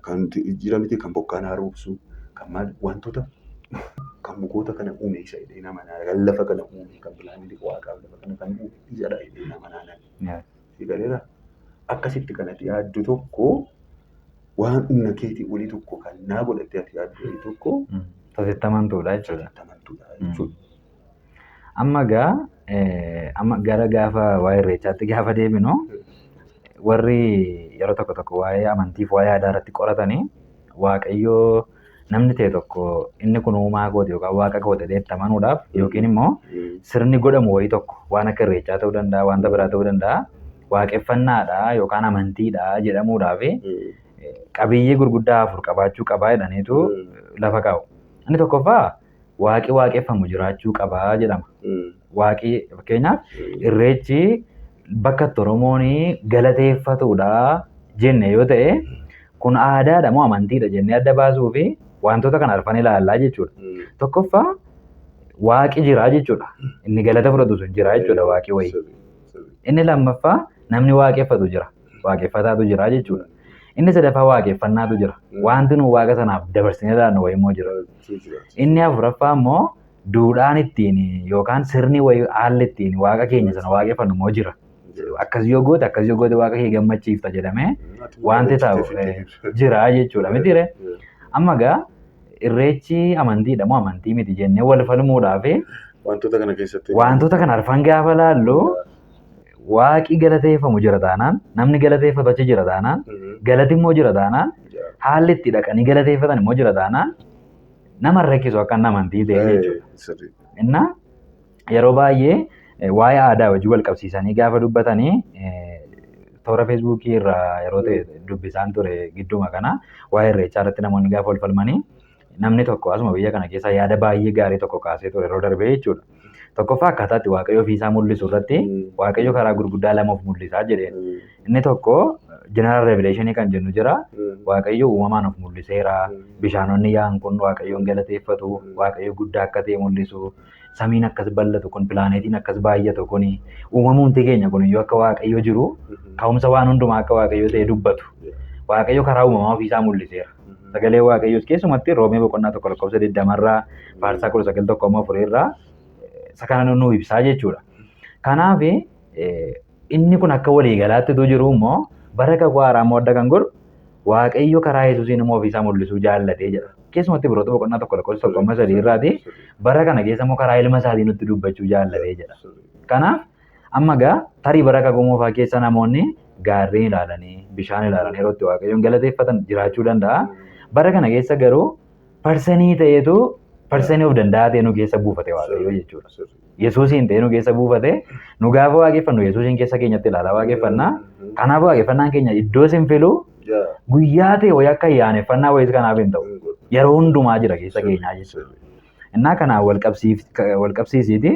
kan jira miti kan bokkaan haaromsu kan maal wantoota kan mukoota kana uume isa jedhee nama amanaa kan lafa kana uume kan pilaanetii waaqaaf lafa kana kan uume isadha jedhee nama amanaa. Si galeera akkasitti kanatti yaaddu tokko waan humna keetii olii tokko kan naa godhattee ati yaaddu olii tokko Tasitti amantuudha jechuudha. tasitti amantuudha jechuudha. Amma egaa amma gara gaafa waa'ee irreechaatti gaafa deebinu warri yeroo tokko tokko waa'ee amantiif waa'ee aadaa irratti qoratanii Waaqayyoo namni ta'e tokko inni kun uumaa kooti yookaan waaqa kooti jedhee itti amanuudhaaf yookiin immoo sirni godhamu wayii tokko waan akka irreechaa ta'uu danda'a wanta biraa ta'uu danda'a waaqeffannaadha yookaan amantiidha jedhamuudhaaf qabiyyee gurguddaa afur qabaachuu qabaa jedhaniitu lafa kaa'u. Inni tokkoffaa waaqi waaqeffamu jiraachuu qabaa jedhama. Waaqi fakkeenyaaf irreechi bakka itti Oromoon galateeffatudha jenne yoo ta'e kun aadaadha moo amantiidha jennee adda baasuu fi wantoota kana arfan ilaallaa jechuudha. Tokkoffaa waaqi jira jechuudha. Inni galata fudhatu sun jira jechuudha waaqi wayii. Inni lammaffaa namni waaqeffatu jira. Waaqeffataatu jira jechuudha. Inni sadaffaa waaqeffannaatu jira. Wanti nu waaqa sanaaf dabarsinee laannu wayii immoo jira. Inni afuraffaa immoo duudhaan ittiin yookaan sirni wayii haalli ittiin waaqa keenya sana waaqeffannu immoo jira. Akkas yoo goote akkas yoo goote waaqa kee gammachiifta jedhamee wanti ta'u jira jechuudha mitiire. Amma egaa irreechi amantiidha moo amantii miti jennee wal falmuudhaaf Wantoota kana keessatti. wantoota kana arfan gaafa laallu waaqi galateeffamu jira taanaan namni galateeffatu achi jira taanaan galati immoo jira taanaan haalli itti dhaqanii galateeffatan immoo jira taanaan nama rakkisu akka inni amantii ta'e jechuudha. Innaa yeroo baay'ee waa'ee aadaa wajjin wal qabsiisanii gaafa dubbatanii toora feesbuukii irraa yeroo ta'e dubbisaan ture gidduma kana waa'ee irreechaa irratti namoonni gaafa wal falmanii namni tokko asuma biyya kana keessa yaada baay'ee gaarii tokko kaasee ture yeroo darbee jechuudha. Tokkoffaa akkaataa itti Waaqayyo ofiisaa mul'isu irratti Waaqayyo karaa gurguddaa lama of mul'isaa jedheen. Inni tokko general revelation kan jennu jira. Waaqayyo uumamaan of mul'iseera. Bishaanonni yaa'an kun Waaqayyoon galateeffatu. Waaqayyo guddaa akka ta'e mul'isu. Samiin akkas bal'atu kun pilaanetiin akkas baay'atu kun uumamumti keenya kun iyyuu akka Waaqayyo jiru ka'umsa waan hundumaa akka Waaqayyo ta'e dubbatu. Waaqayyo karaa uumamaa ofiisaa mul'iseera. Sagalee Waaqayyoos keessumatti Roomee boqonnaa 1 lakkoofsa 20 irraa Faarsaa 19 1 irraa isa kana nu ibsaa jechuudha. Kanaaf inni kun akka waliigalaatti utuu jiru immoo bara kakuu haaraa immoo adda kan godhu Waaqayyo karaa Yesuusiin immoo ofiisaa mul'isuu jaallatee jedha. Keessumatti Ibroota boqonnaa 1 lakkoofsa 1 3 irraati bara kana keessa immoo karaa ilma isaatiin nutti dubbachuu jaallatee jedha. Kanaaf amma egaa tarii bara kakuu moofaa keessa namoonni gaarreen ilaalanii bishaan ilaalanii yeroo itti Waaqayyoon galateeffatan jiraachuu danda'a. Bara kana keessa garuu parsanii ta'eetu parsanii of danda'aa ta'e nu keessa buufate Waaqayyo jechuudha. Yesuusiin ta'e nu keessa buufate nu gaafa waaqeffannu Yesuusiin keessa keenyatti ilaalaa waaqeffannaa. Kanaaf waaqeffannaan keenya iddoo sin filu guyyaa ta'e wayii akka ayyaaneffannaa wayiis kanaaf hin ta'u. Yeroo hundumaa jira keessa keenyaa jechuudha. Innaa kanaan wal qabsiisiiti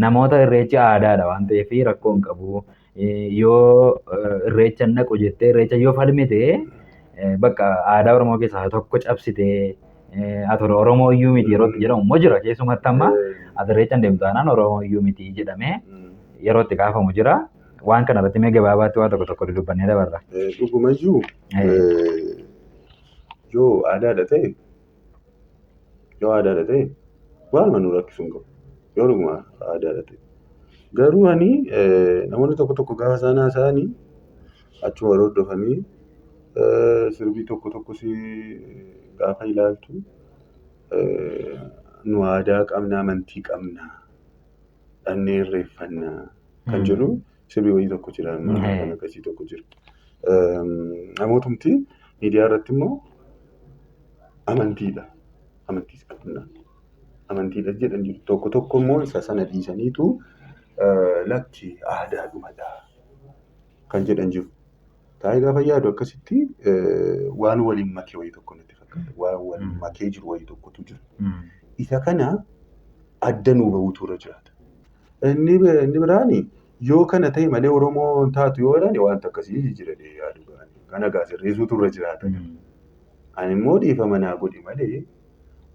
namoota irreechi aadaadha waan ta'eef rakkoo hin qabu. Yoo irreecha hin dhaqu jettee irreecha yoo falmite bakka aadaa Oromoo keessaa tokko cabsitee ati Oromoo iyyuu miti yeroo itti jedhamu immoo jira. Keessumatti amma ati irreecha hin deemtu taanaan Oromoo iyyuu miti jedhamee yeroo itti kaafamu jira. Waan kana irratti mee gabaabaatti waa tokko tokko dubbannee dabarra. Dhugumayyuu yoo aadaadha ta'e waanuma nu rakkisu hin qabu. Yoo dhuguma aadaadha ta'e. Garuu ani namoonni tokko tokko gaafa isaan haasa'anii achuma hordofanii Sirbii tokko tokkos gaafa ilaaltu nu aadaa qabna, amantii qabna, dhannee irreeffannaa kan jedhu sirbii wayii tokko jira. Kan akkasii tokko jira. Namootumti miidiyaa irratti immoo amantiidha. Amantiis qabna. Amantiidha jedhan jiru. Tokko tokko immoo isa sana dhiisaniitu lakki aadaadhumadha kan jedhan jiru. Taa'ee gaafa yaadu akkasitti waan waliin makee wayii tokko natti fakkaata. Waan waliin makee jiru wayii tokkotu jira. Isa kana adda nuu bahuutu irra jiraata. Inni biraani yoo kana ta'e malee Oromoo taatu yoo jedhan wanta akkasii jijjiiranii yaadu gaarii. Kana gaa sirreessuutu irra jiraata. Ani immoo dhiifama naa godhi malee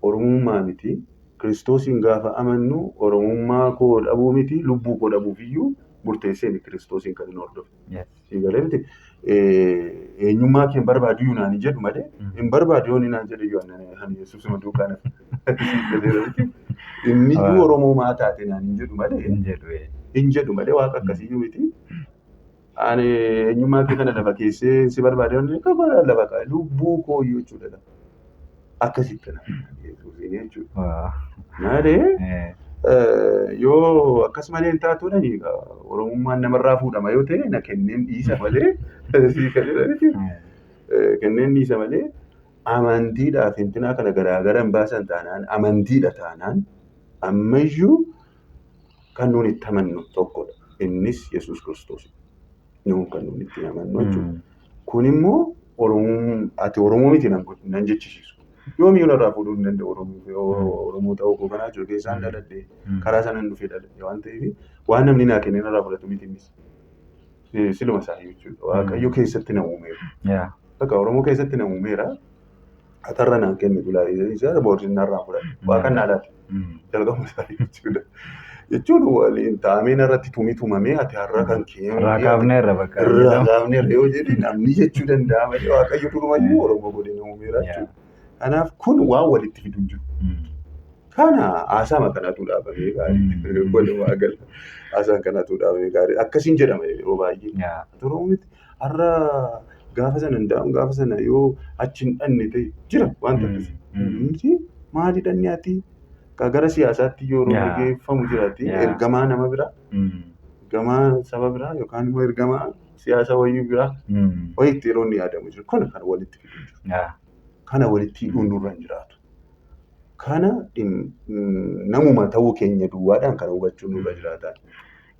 Oromummaa miti. Kiristoosiin gaafa amannu Oromummaa koo dhabuu miti lubbuu koo dhabuuf iyyuu murteesseen Kiristoosiin kan hin hordofe. Sii galee miti. Eenyummaa kee hin barbaadu iyyuu naan hin jedhu malee hin barbaadu yoo inni naan jedhe iyyuu ani Yesuusuma duukaa nafa. Sii galeera miti. Inni iyyuu Oromoo maa taate naan hin jedhu malee hin jedhu malee waaqa akkasiiyyuu miti. Ani eenyummaa kee kana lafa keessee si barbaade yoo inni jedhu lafa kaa'e lubbuu koo iyyuu jechuudha. Akkasitti na Yesuusiin jechuudha. Malee yoo akkas malee hin taatuudhaan Oromummaan namarraa fuudhama yoo ta'e na kenneen dhiisa malee sii galeera miti. Kenneen dhiisa malee amantiidhaaf intinaa kana garaagara hin baasan taanaan amantiidha taanaan ammayyuu kan nuun itti amannu tokkodha. Innis Yesuus Kiristoos. Nuun kan nuun itti amannu jechuudha. Kun immoo ati Oromoo miti nan jechisiisu. Yoomiyyuu narraa fuudhuu hin danda'u Oromoo ta'uu koo kanaa jiru keessaan dhaladhe karaa sanaan dhufee dhaladhe waan ta'eef waan namni naa kennee narraa fudhatu miti innis. Siluma isaa jechuudha. Waaqayyo keessatti na uumeera. Bakka Oromoo keessatti na uumeera. Atarra naan kenne bulaa isaa boordiin narraa fudhate. Waaqan naa laate. Jalqabuma isaa jechuudha. Jechuun waliin taa'amee narratti tumii tumamee ati har'a kan kee. Irraa kaafneerra bakka. Irraa kaafneerra yoo jedhe namni jechuu danda'a malee Waaqayyo durumayyuu Oromoo godhee na uumeera jechuudha. Kanaaf kun waan walitti fidu hin jiru. Kana haasaama kanatu dhaabamee gaarii. Walumaa gala haasaan kanatu dhaabamee gaarii. Akkasiin jedhama yeroo baay'ee. Oromoo miti har'a gaafa sana hin daa'u gaafa sana yoo achi hin dhanne ta'e jira wanta akkasii. Miti maali dhanne ati gara siyaasaatti yeroo geeffamu jiraati. Ergamaa nama biraa, ergamaa saba biraa yookaan immoo ergamaa siyaasa wayii biraa wayiitti yeroo inni yaadamu jiru. Kun kan walitti fidu jiru. Kana walitti hidhuun nurra hin jiraatu. Kana namuma ta'uu keenya duwwaadhaan kana hubachuun nurra jiraata.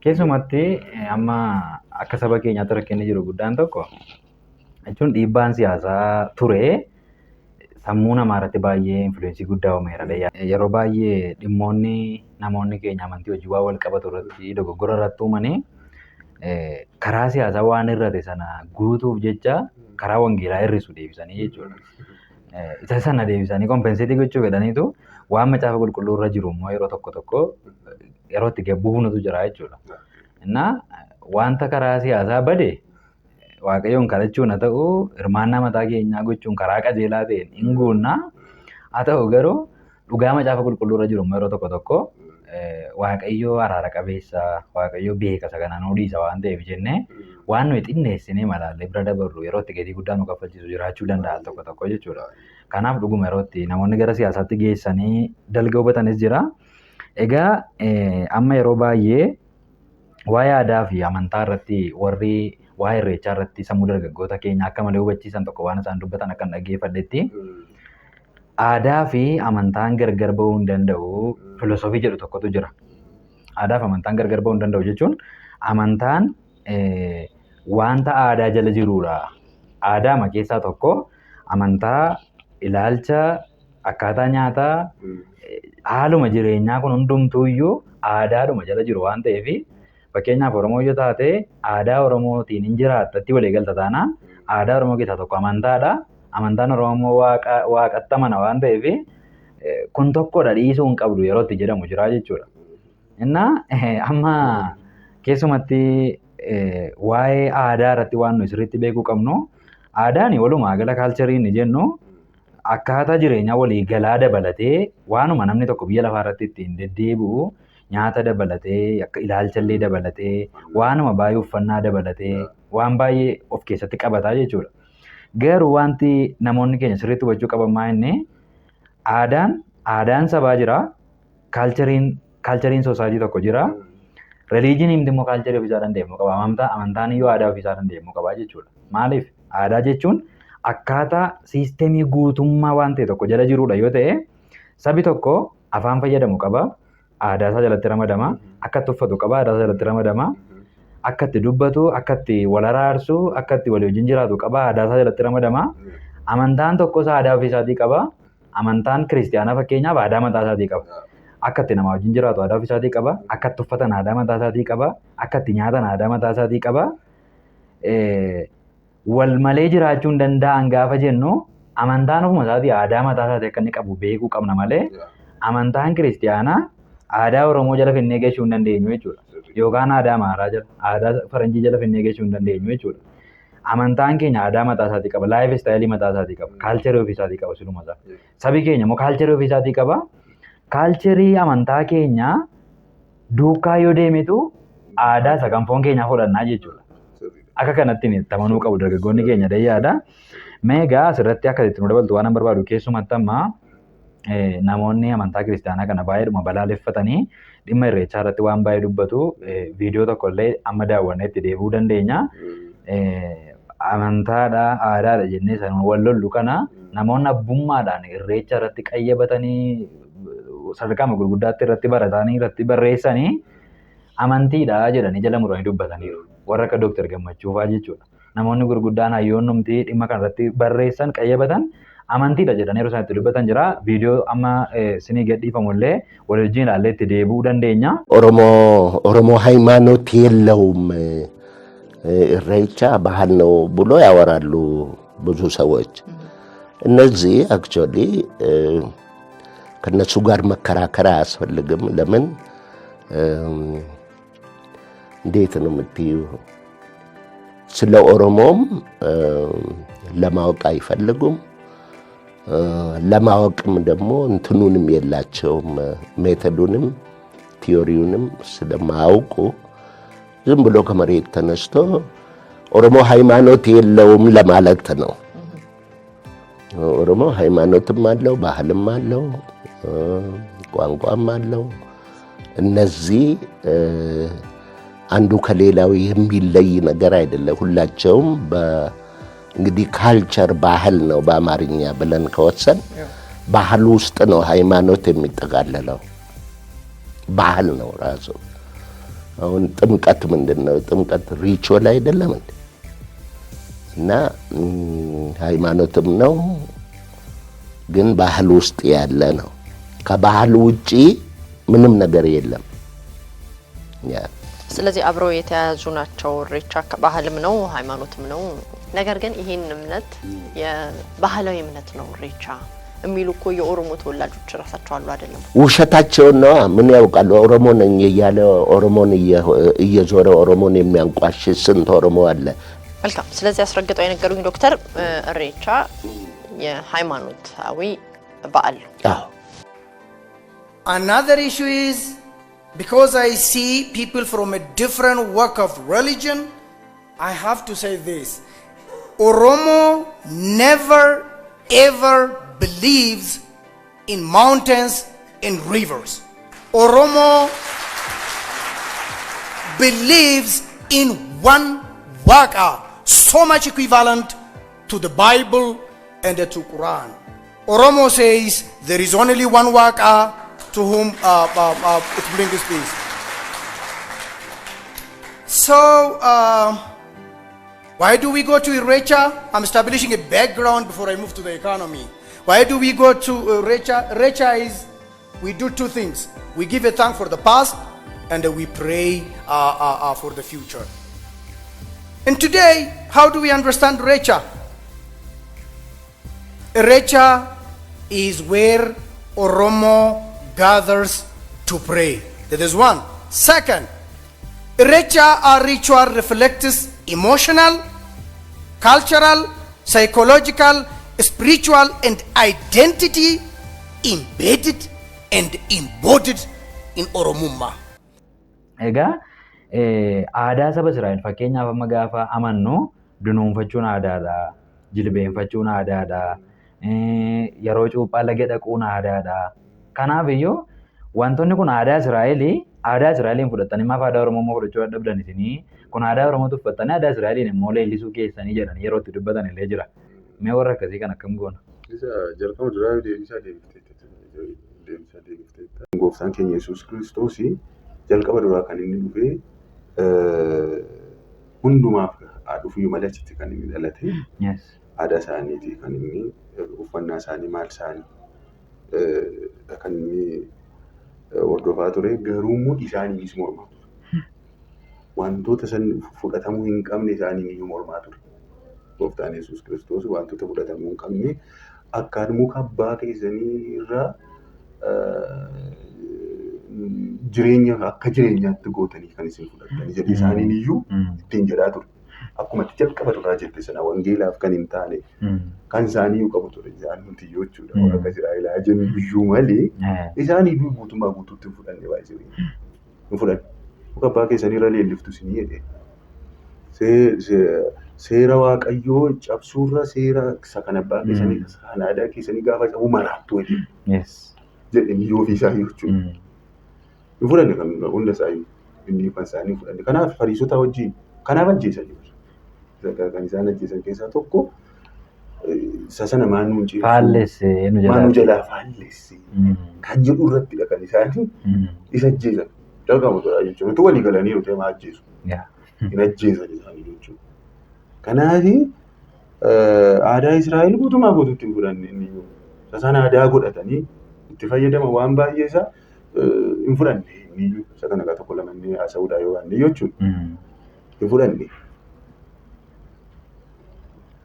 Keessumatti amma akka saba keenyaatti rakkinni jiru guddaan tokko jechuun dhiibbaan siyaasaa ture sammuu namaa irratti baay'ee influence guddaa uumeera. Yeroo baay'ee dhimmoonni namoonni keenya amantii hojii waan wal qabatu irratti dogoggora irratti uumanii karaa siyaasaa waan hir'ate sana guutuuf jecha karaa wangeelaa hir'isu deebisanii jechuudha. Isa sana deebisanii compensate gochuu fedhaniitu waan macaafa qulqulluu irra jiru immoo yeroo tokko tokko yeroo itti gabbuufnutu jira jechuudha. Innaa wanta karaa siyaasaa bade Waaqayyoon kadhachuun haa ta'u hirmaannaa mataa keenyaa gochuun karaa qajeelaa ta'een hin guunnaa. Haa ta'u garuu dhugaa macaafa qulqulluu irra jiru immoo yeroo tokko tokko Waaqayyo araara qabeessa, Waaqayyo beeka isa kana nuu dhiisa waan ta'eef jennee waan nuyi xinneessinee malaallee bira dabarru yeroo itti gatii guddaa nu kaffalchiisu jiraachuu danda'a tokko tokko jechuudha. Kanaaf dhuguma yeroo itti namoonni gara siyaasaatti geessanii dalga hubatanis jira. Egaa amma yeroo baay'ee waa'ee aadaa fi amantaa irratti warri waa'ee irreechaa irratti sammuu dargaggoota keenya akka malee hubachiisan tokko waan isaan dubbatan akkan dhaggeeffadhetti aadaa fi amantaan gargar bahuu hin danda'u filosoofii jedhu tokkotu jira. Aadaa fi amantaan gargar bahuu hin danda'u jechuun amantaan wanta aadaa jala jirudha. Aadaama keessaa tokko amantaa, ilaalcha, akkaataa nyaataa, haaluma jireenyaa kun hundumtuuyyuu aadaadhuma jala jiru waan ta'eef fakkeenyaaf Oromoo yoo taate aadaa Oromootiin hin jiraatta itti walii galta taanaan aadaa Oromoo keessaa tokko amantaadha. Amantaan Oromoo immoo waaqatti amana waan ta'eef kun tokkodha dhiisuu hin qabdu yeroo itti jedhamu jira jechuudha. Innaa amma keessumatti waa'ee aadaa irratti waan nuyi sirriitti beekuu qabnu aadaan walumaa gala kaalcharii inni jennu akkaataa jireenyaa walii galaa dabalatee waanuma namni tokko biyya lafaa irratti ittiin deddeebi'u nyaata dabalatee akka ilaalcha illee dabalatee waanuma baay'ee uffannaa dabalatee waan baay'ee of keessatti qabataa jechuudha. Garuu wanti namoonni keenya sirriitti hubachuu qaban maa inni aadaan sabaa jira. Cultureiin society tokko jira. Religioniin immoo culture ofiisaa danda'e immoo qaba. Amantaan iyyuu aadaa ofiisaa danda'e immoo qaba jechuudha. Maaliif? Aadaa jechuun akkaataa system guutummaa waan ta'e tokko jala jirudha yoo ta'e, sabi tokko afaan fayyadamu qaba. Aadaa isaa jalatti ramadama. Akka itti uffatu qaba. Aadaa isaa jalatti ramadama. Akka itti dubbatu, akka itti wal araarsu, akka itti walii wajjin jiraatu qaba. Aadaa isaa jalatti ramadama. Amantaan tokkos aadaa ofii isaatii qaba. Amantaan kiristiyaanaa fakkeenyaaf aadaa mataa isaatii qaba. Akka itti namaa wajjin jiraatu aadaa ofii isaatii qaba. Akka itti uffatan aadaa mataa isaatii qaba. Akka itti nyaatan aadaa mataa isaatii qaba. Wal malee jiraachuu hin danda'an gaafa jennu, amantaan ofuma isaatii aadaa mataa isaatii akka inni qabu beekuu qabna malee amantaan kiristiyaanaa aadaa Oromoo jala finnee geessuu hin dandeenyu jechuudha. Yookaan aadaa Amaaraa jala, aadaa Faranjii jala finnee geessuu hin dandeenyu jechuudha. Amantaan keenya aadaa mataa isaatii qaba, life style mataa isaatii qaba, culture ofii isaatii qaba siluma isaa. Sabi keenya immoo culture ofii isaatii qaba. Culture amantaa keenyaa duukaa yoo deemetu aadaa isa kan foon keenyaa fudhannaa jechuudha. Akka kanatti itti amanuu qabu dargaggoonni keenya dayyaadha. Mee egaa asirratti akka itti nu dabaltu waan an barbaadu, keessumatti amma namoonni amantaa kiristaanaa kana baay'eedhuma balaaleffatanii dhimma irreechaa irratti waan baay'ee dubbatu. Viidiyoo tokko illee amma daawwannee itti deebi'uu dandeenya. Amantaadha, aadaadha jennee san wal lollu kana namoonni abbummaadhaan irreecha irratti qayyabatanii, sadarkaa gurguddaatti irratti baratanii, irratti barreessanii, amantiidha jedhanii jala muranii dubbataniiru. Warra akka Dooktar Gammachuu fa'aa jechuudha. Namoonni gurguddaan hayyoonnumti dhimma kanarratti barreessan, qayyabatan, amantiidha jedhanii yeroo isaan itti dubbatan jira. Viidiyoo amma sinii gadhiifamu illee wal wajjin ilaallee itti deebi'uu dandeenya. ኦሮሞ ሃይማኖት የለውም፣ ኢሬቻ ባህል ነው ብሎ ያወራሉ ብዙ ሰዎች። እነዚህ actually ከነሱ ጋር መከራከር አያስፈልግም። ለምን፣ እንዴት ነው የምትዩ? ስለ ኦሮሞም ለማወቅ አይፈልጉም። ለማወቅም ደግሞ እንትኑንም የላቸውም፣ method ኡንም theory ውንም ስለማያውቁ ዝም ብሎ ከመሬት ተነስቶ ኦሮሞ ሃይማኖት የለውም ለማለት ነው። ኦሮሞ ሃይማኖትም አለው፣ ባህልም አለው፣ ቋንቋም አለው። እነዚህ አንዱ ከሌላው የሚለይ ነገር አይደለም። ሁላቸውም እንግዲህ culture ባህል ነው በአማርኛ ብለን ከወሰን ባህል ውስጥ ነው ሃይማኖት የሚጠቃለለው። ባህል ነው ራሱ። አሁን ጥምቀት ምንድን ነው? ጥምቀት ritual አይደለም እንዴ? እና ሃይማኖትም ነው፣ ግን ባህል ውስጥ ያለ ነው። ከባህል ውጪ ምንም ነገር የለም። ያ ስለዚህ አብረው የተያያዙ ናቸው። ኢሬቻ ባህልም ነው፣ ሃይማኖትም ነው። ነገር ግን ይህን እምነት የባህላዊ እምነት ነው ኢሬቻ የሚሉ እኮ የኦሮሞ ተወላጆች ራሳቸው አሉ፣ አይደለም? ውሸታቸውን ነዋ። ምን ያውቃሉ? ኦሮሞ ነኝ እያለ ኦሮሞን እየዞረ ኦሮሞን የሚያንቋሽሽ ስንት ኦሮሞ አለ። መልካም። ስለዚህ አስረግጠው የነገሩኝ ዶክተር፣ ኢሬቻ የሃይማኖታዊ በዓል ነው። አዎ። Another issue is because I see people from a different walk of religion, I have to say this. Oromo never ever believes in mountains and rivers. Oromo believes in one Waka, so much equivalent to the Bible and to Quran. Oromo says there is only one Waka to whom it brings peace. So, why do we go to Irrecha? I'm establishing a background before I move to the economy. Why do we go to Irrecha? Irrecha is, we do two things. We give a thank for the past and we pray for the future. And today, how do we understand Irrecha? Irrecha is where Oromo gathers to pray. That is one. Second, Irrecha, our ritual, reflects emotional, cultural, psychological, spiritual, and identity embedded and embodied in Oromummaa. Egaa aadaa saba Israa'el fakkeenyaaf amma gaafa amannu dunuunfachuun aadaadha. Jilbeenfachuun aadaadha. Yeroo cuuphaa laga dhaquun aadaadha. Kanaaf iyyuu wantoonni kun aadaa Israa'elii aadaa Israa'eliin fudhatanii maaf aadaa Oromoo immoo fudhachuu dadhabdan isinii kun aadaa Oromoo tuffattanii aadaa Israa'eliin immoo leellisuu keessanii jedhanii yeroo itti dubbatan illee jira. Mee warra akkasii kan akkam goona? Isa jalqaba duraa deebisaa deebifteetta. Deebisaa deebifteetta. Gooftaan keenya Yesuus Kiristoos jalqaba duraa kan inni dhufee hundumaaf haa dhufuyyuu malee achitti kan inni dhalate aadaa isaaniiti kan inni uffannaa isaanii maal isaanii kan inni hordofaa ture garuu immoo isaaniinis mormaa ture. Wantoota san fudhatamuu hin qabne isaaniin iyyuu mormaa ture. Gooftaan Yesuus Kiristoos wantoota fudhatamuu hin qabne akkaan muka abbaa keessanii irraa jireenya akka jireenyaatti gootanii kan isin fudhattanii jedhe isaaniin iyyuu ittiin jedhaa ture. Akkuma itti jalqaba duraa jette sana wangeelaaf kan hin taane kan isaanii iyyuu qabu ture isaan nuti iyyuu jechuudha. Warra Israa'elaa jennu iyyuu malee isaan iyyuu guutummaa guutuutti hin fudhanne baay'ee hin fudhanne. Muka abbaa keessanii irra leelliftu isinii jedhe. Seera Waaqayyoo cabsuurra seera isa kan abbaa keessanii isa kan aadaa keessanii gaafa cabu maraattu jedhe jedhe iyyuu ofii isaa iyyuu jechuudha. Hin fudhanne kan hunda isaa iyyuu inni kan isaanii hin fudhanne. Kanaaf Fariisota wajjin kanaaf ajjeesanii kan isaan ajjeesan keessaa tokko isa sana maan nuun ceessu Faallesse nu maan nu jalaa. jalaa faallesse kan jedhu irrattidha kan isaan isa ajjeesan. Jalqaba duraa jechuudha. Utuu walii galanii ta'e maa ajjeesu? Hin ajjeesan isaanii jechuudha. Kanaaf aadaa Israa'el guutumaa guutuutti hin fudhanne inni iyyuu. Isa sana aadaa godhatanii itti fayyadama waan baay'ee isaa hin fudhanne inni iyyuu. Isa kana egaa tokko lama inni haasa'uudhaa yoo baanne jechuudha. Hin fudhanne.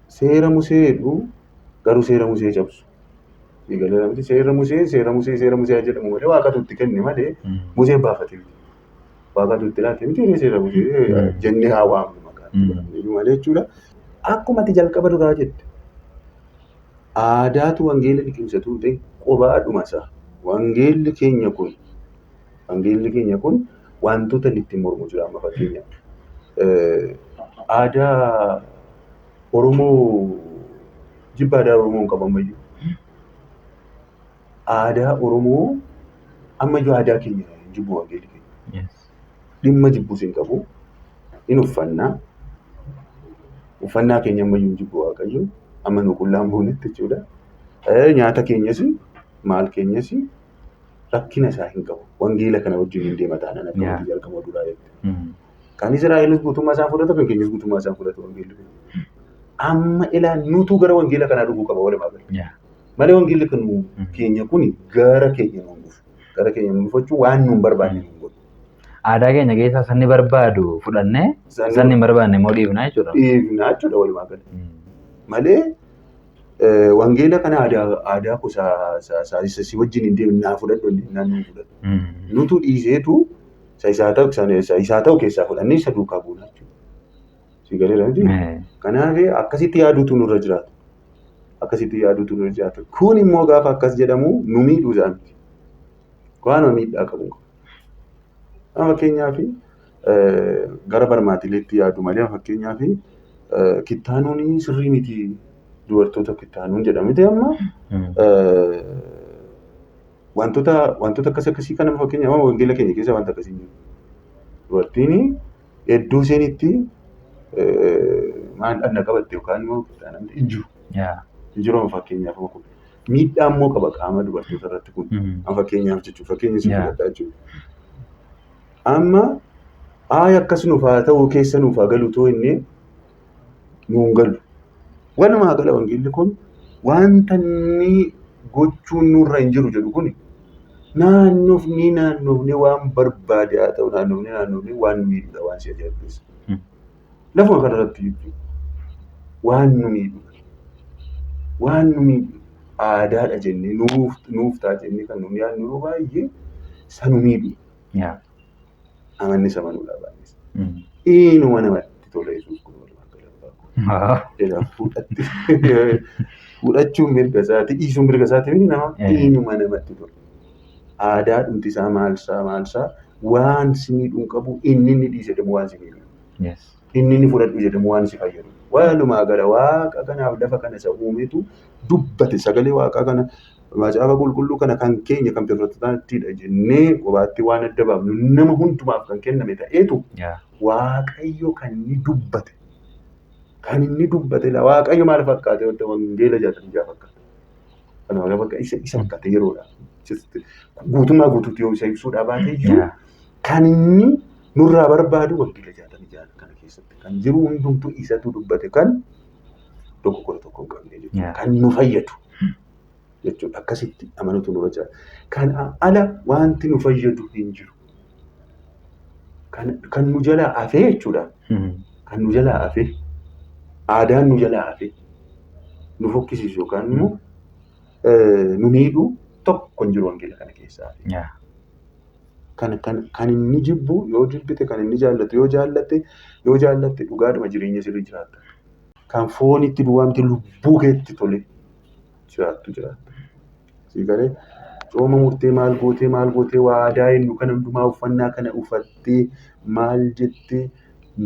Seera Musee jedhu garuu seera Musee cabsu. Eegalee miti seera Musee seera Musee seera Musee jedhamu malee Waaqatu itti kenne malee Museen baafate miti. Waaqatu itti laate miti seera Musee jennee haa waamnu maqaa itti malee jechuudha. Akkuma ati jalqaba duraa jette aadaatu wangeela liqimsatu ta'e qobaadhuma isaa. Wangeelli keenya kun wangeelli keenya kun wantoota inni ittiin mormu jira amma fakkeenyaaf. Aadaa Oromoo jibba aadaa Oromoo hin qabu ammayyuu. Aadaa Oromoo ammayyuu aadaa keenya hin jibbu wangeelli keenya. Dhimma jibbus hin qabu. Hin uffannaa. Uffannaa keenya ammayyuu hin jibbu Waaqayyo. Amma nu qullaan buunetti jechuudha. Nyaata keenyas maal keenyas rakkina isaa hin qabu. Wangeela kana wajjin hin deema taanaan akka wanti jalqaba duraa jette. Kan Israa'elis guutummaa isaan fudhatu kan keenyas guutummaa isaan fudhatu wangeelli kun. Amma ilaa nutu gara wangeela kanaa dhufuu qaba walumaa galatti. Malee wangeelli kan keenya kun gara keenya nuun dhufu. Gara keenya nuun dhufachuu waan nuun barbaanne nuun godhu. Aadaa keenya keessaa sanni barbaadu fudhannee sanni hin barbaanne immoo dhiifnaa jechuudha. Dhiifnaa jechuudha walumaa galatti. Malee wangeela kana aadaa aadaa koo isa si wajjin hin deemne naa fudhadhu inni naan nuun fudhatu. Nutu dhiiseetu isa isaa ta'u isa isaa ta'u keessaa fudhannee isa duukaa buuna jechuudha. Si galeera miti? Kanaaf akkasitti yaaduutu nurra jiraata. Akkasitti yaaduutu nurra jiraata. Kun immoo gaafa akkas jedhamu nu miidhuu isaa miti. Waanuma miidhaa qabu hin qabu. Amma fakkeenyaaf gara barmaatileetti yaadu malee fakkeenyaaf kittaanuun sirrii miti dubartoota kittaanuun jedhamte amma wantoota wantoota akkas akkasii kana fakkeenyaaf amma wangeela keenya keessa wanta akkasii hin jiru. Dubartiin iddoo isheen itti maal dhagna qabatte yookaan immoo kittaanamte hin jiru. Hin jiru amma fakkeenyaaf amma kun. Miidhaa immoo qaba qaama dubartoota irratti kun. Amma fakkeenyaaf jechuudha fakkeenya isin fudhadhaa jechuudha. Amma ayi akkas nuuf haa ta'u keessa nuuf haa galu too inni nuun galu. Walumaa gala wangeelli kun wanta inni gochuun nurra hin jiru jedhu kun naannofni naannofni waan barbaade haa ta'u naannofni naannofni waan miidhudha waan si ajaa'ibsiisa. Lafuma kanarratti jechuudha. Waan nu miidhudha. Waan nu miidhu aadaadha jennee nuuf nuuf ta'a jennee kan nuun yaadnu yeroo baay'ee isa nu miidhu. Amanni isa manuudha baay'ee. Inuma namatti tola Yesuus kun walumaa gala. Jedha fudhatti fudhachuun mirga isaati dhiisuun mirga isaati miti nama inuma namatti tola. Aadaa dhumti isaa maal isaa maal isaa waan si miidhuu hin qabu inni inni dhiise jedhamu waan si miidhu. Inni inni fudhadhu jedhamu waan si fayyadu. Walumaa gala waaqa kanaaf lafa kana isa uumetu dubbate sagalee waaqaa kana macaafa qulqulluu kana kan keenya kan pirotestaantiidha jennee qobaatti waan adda baafnu nama hundumaaf kan kenname ta'eetu Waaqayyo kan inni dubbate. Kan inni dubbate la Waaqayyo maal fakkaate wanta wangeela 66 fakkaata. Kana maal fakkaata isa fakkaate yeroodha. Guutummaa guutuutti yoo isa ibsuudhaa baate iyyuu kan inni nurraa barbaadu wangeela 66 kana keessatti kan jiru hundumtuu isatu dubbate kan dogoggora tokko hin qabne jechuudha. Kan nu fayyadu jechuudha. Akkasitti amanuutu nurra jira. Kan ala wanti nu fayyadu hin jiru. Kan nu jalaa hafee jechuudha. Kan nu jalaa hafee aadaan nu jalaa hafee nu fokkisiisu yookaan immoo nu miidhu tokko hin jiru wangeela kana keessaa. Kan inni jibbu yoo jibbite kan inni jaallatu yoo jaallatte dhugaadhuma jireenya sirrii jiraatta. Kan foonitti duwwaamti lubbuu keetti tole jiraattu jiraatta. Sii galee cooma murtee maal gootee waa aadaa jennu kana hundumaa uffannaa kana uffattee maal jettee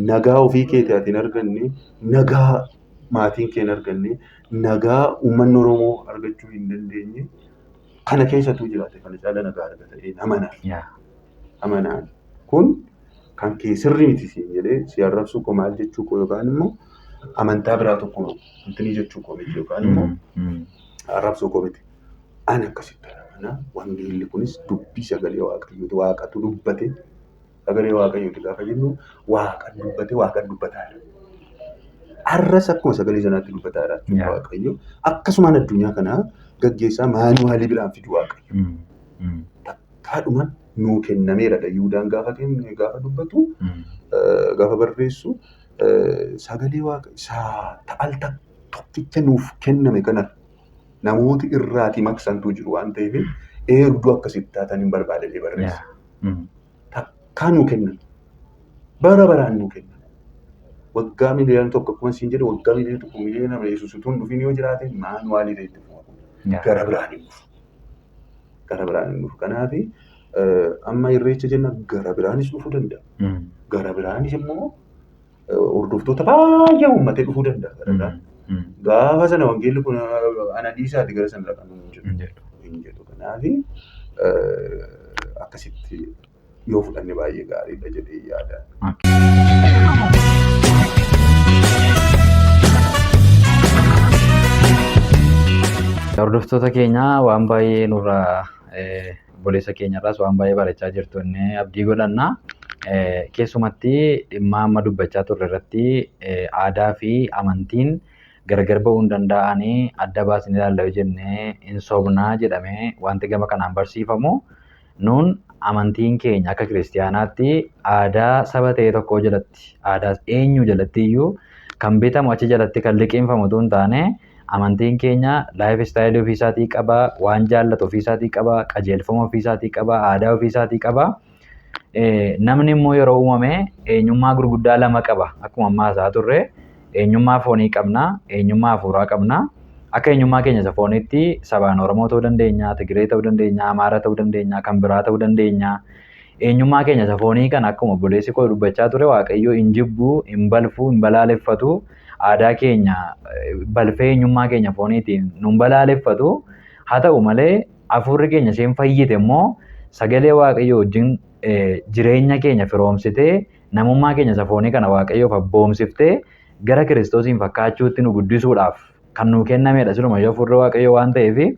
nagaa ofii keetii ati hin arganne nagaa maatiin kee hin arganne nagaa uummanni Oromoo argachuu hin dandeenye kana keessattuu jiraate kana caala nagaa argata amanaan. Amanaan kun kan kee sirrii miti siin jedhee si arrabsuu koo maal jechuu koo yookaan immoo amantaa biraa tokko wantinii jechuu koo miti yookaan immoo arrabsuu koo miti. Ani akkasitti amanaa wangeelli kunis dubbii sagalee Waaqayyooti. Waaqatu dubbate sagalee Waaqayyooti gaafa jennu Waaqa dubbate Waaqa dubbataadha. Arras akkuma sagalee sanaatti dubbataadha jechuudha Waaqayyo. Akkasumaan addunyaa kanaa gaggeessaa maanuwaalii biraan fidu Waaqayyo. Takkaadhumaan nuu kennameera. Yihuudaan gaafa kenne gaafa dubbatu gaafa barreessu sagalee Waaqa isaa ta'al tokkicha nuuf kenname kana namooti irraatii maqsantu jiru waan ta'eef eegduu akkasitti taatan hin barbaadne barreessa. Takkaa nuu kennan. Bara baraan nuu kennan. Waggaa miliyoona tokko akkuma siin jedhe waggaa miliyoona tokko miliyoona Yesuus utuu hin dhufin yoo jiraate maanuwaalii ta'e itti fufa. Gara biraan hin dhufu. Gara biraan hin dhufu. Kanaaf amma irreecha jenna gara biraanis dhufuu danda'a. Gara biraanis immoo hordoftoota baay'ee uummatee dhufuu danda'a gara biraan. Gaafa sana wangeelli kun ana dhiisaati gara sana dhaqan hin jedhu. Kanaaf akkasitti yoo fudhanne baay'ee gaariidha jedhee yaada. Hordoftoota keenya waan baay'ee nurraa obboleessa keenyarraas waan baay'ee barachaa jirtu inni abdii godhanna. Keessumatti dhimma amma dubbachaa turre irratti aadaa fi amantiin gargar ba'uu hin danda'anii adda baasnee ilaalla yoo jennee hin sobnaa jedhamee wanti gama kanaan barsiifamu nuun amantiin keenya akka kiristiyaanaatti aadaa saba ta'e tokko jalatti aadaa eenyu jalatti iyyuu kan bitamu achi jalatti kan liqeeffamu otoo hin taane amantiin keenya laayif istaayilii ofiisaatii qaba, waan jaallatu ofiisaatii qaba, qajeelfama ofiisaatii qaba, aadaa ofiisaatii qaba. Namni immoo yeroo uumame eenyummaa gurguddaa lama qaba. Akkuma ammaa haasa'aa turre eenyummaa foonii qabna, eenyummaa hafuuraa qabna. Akka eenyummaa keenya isa fooniitti sabaan Oromoo ta'uu dandeenya, Tigiree ta'uu dandeenya, Amaara ta'uu dandeenya, kan biraa ta'uu dandeenya. Eenyummaa keenya isa foonii kana akkuma obboleessi koo dubbachaa ture Waaqayyo hin jibbu, hin balfu, hin balaaleffatu. Aadaa keenya balfee eenyummaa keenya fooniitiin nu hin balaaleffatu. Haa ta'u malee hafuurri keenya isheen fayyite immoo sagalee Waaqayyoo wajjin jireenya keenya firoomsitee namummaa keenya isa foonii kana Waaqayyoof abboomsiftee gara Kiristoosiin fakkaachuutti nu guddisuudhaaf kan nuu kennamedha. Silumayyuu hafuurri Waaqayyoo waan ta'eef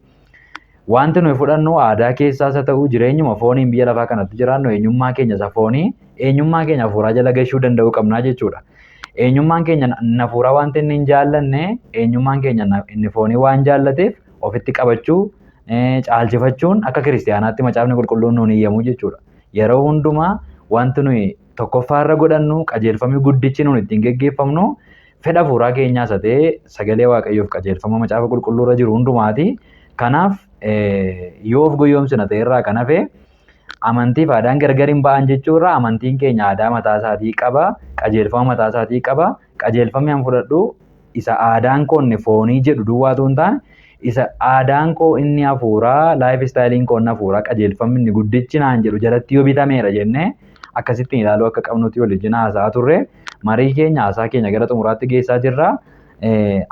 wanti nuyi fudhannu aadaa keessaas haa ta'u jireenyuma fooniin biyya lafaa kanatti jiraannu eenyummaa keenya isa foonii eenyummaa keenya hafuuraa jala gashuu danda'uu qabnaa jechuudha. Eenyummaan keenya inni hafuuraa wanti inni hin jaallanne eenyummaan keenya inni foonii waan jaallateef ofitti qabachuu caalchifachuun akka kiristiyaanaatti macaafni qulqulluun nuun eeyyamu jechuudha. Yeroo hundumaa wanti nuyi tokkoffaarra godhannu qajeelfamni guddichi nuun ittiin geggeeffamnu fedha hafuuraa keenyaas haa ta'e sagalee Waaqayyoof qajeelfama macaafa qulqulluurra jiru hundumaati. Kanaaf yoo of gowwoomsina ta'e irraa kan hafe amantiif aadaan gargar hin ba'an jechuurra amantiin keenya aadaa mataa isaatii qaba, qajeelfama mataa isaatii qaba. Qajeelfamni an fudhadhu isa aadaan koo inni foonii jedhu duwwaa otoo hin taane isa aadaan koo inni hafuuraa laayif istaayiliin koo inni hafuuraa qajeelfamni inni guddichi naan jedhu jalatti yoo bitameera jennee akkasittiin ilaaluu akka qabnutti waliin haasa'aa turre. Marii keenya haasaa keenya gara xumuraatti geessaa jirra.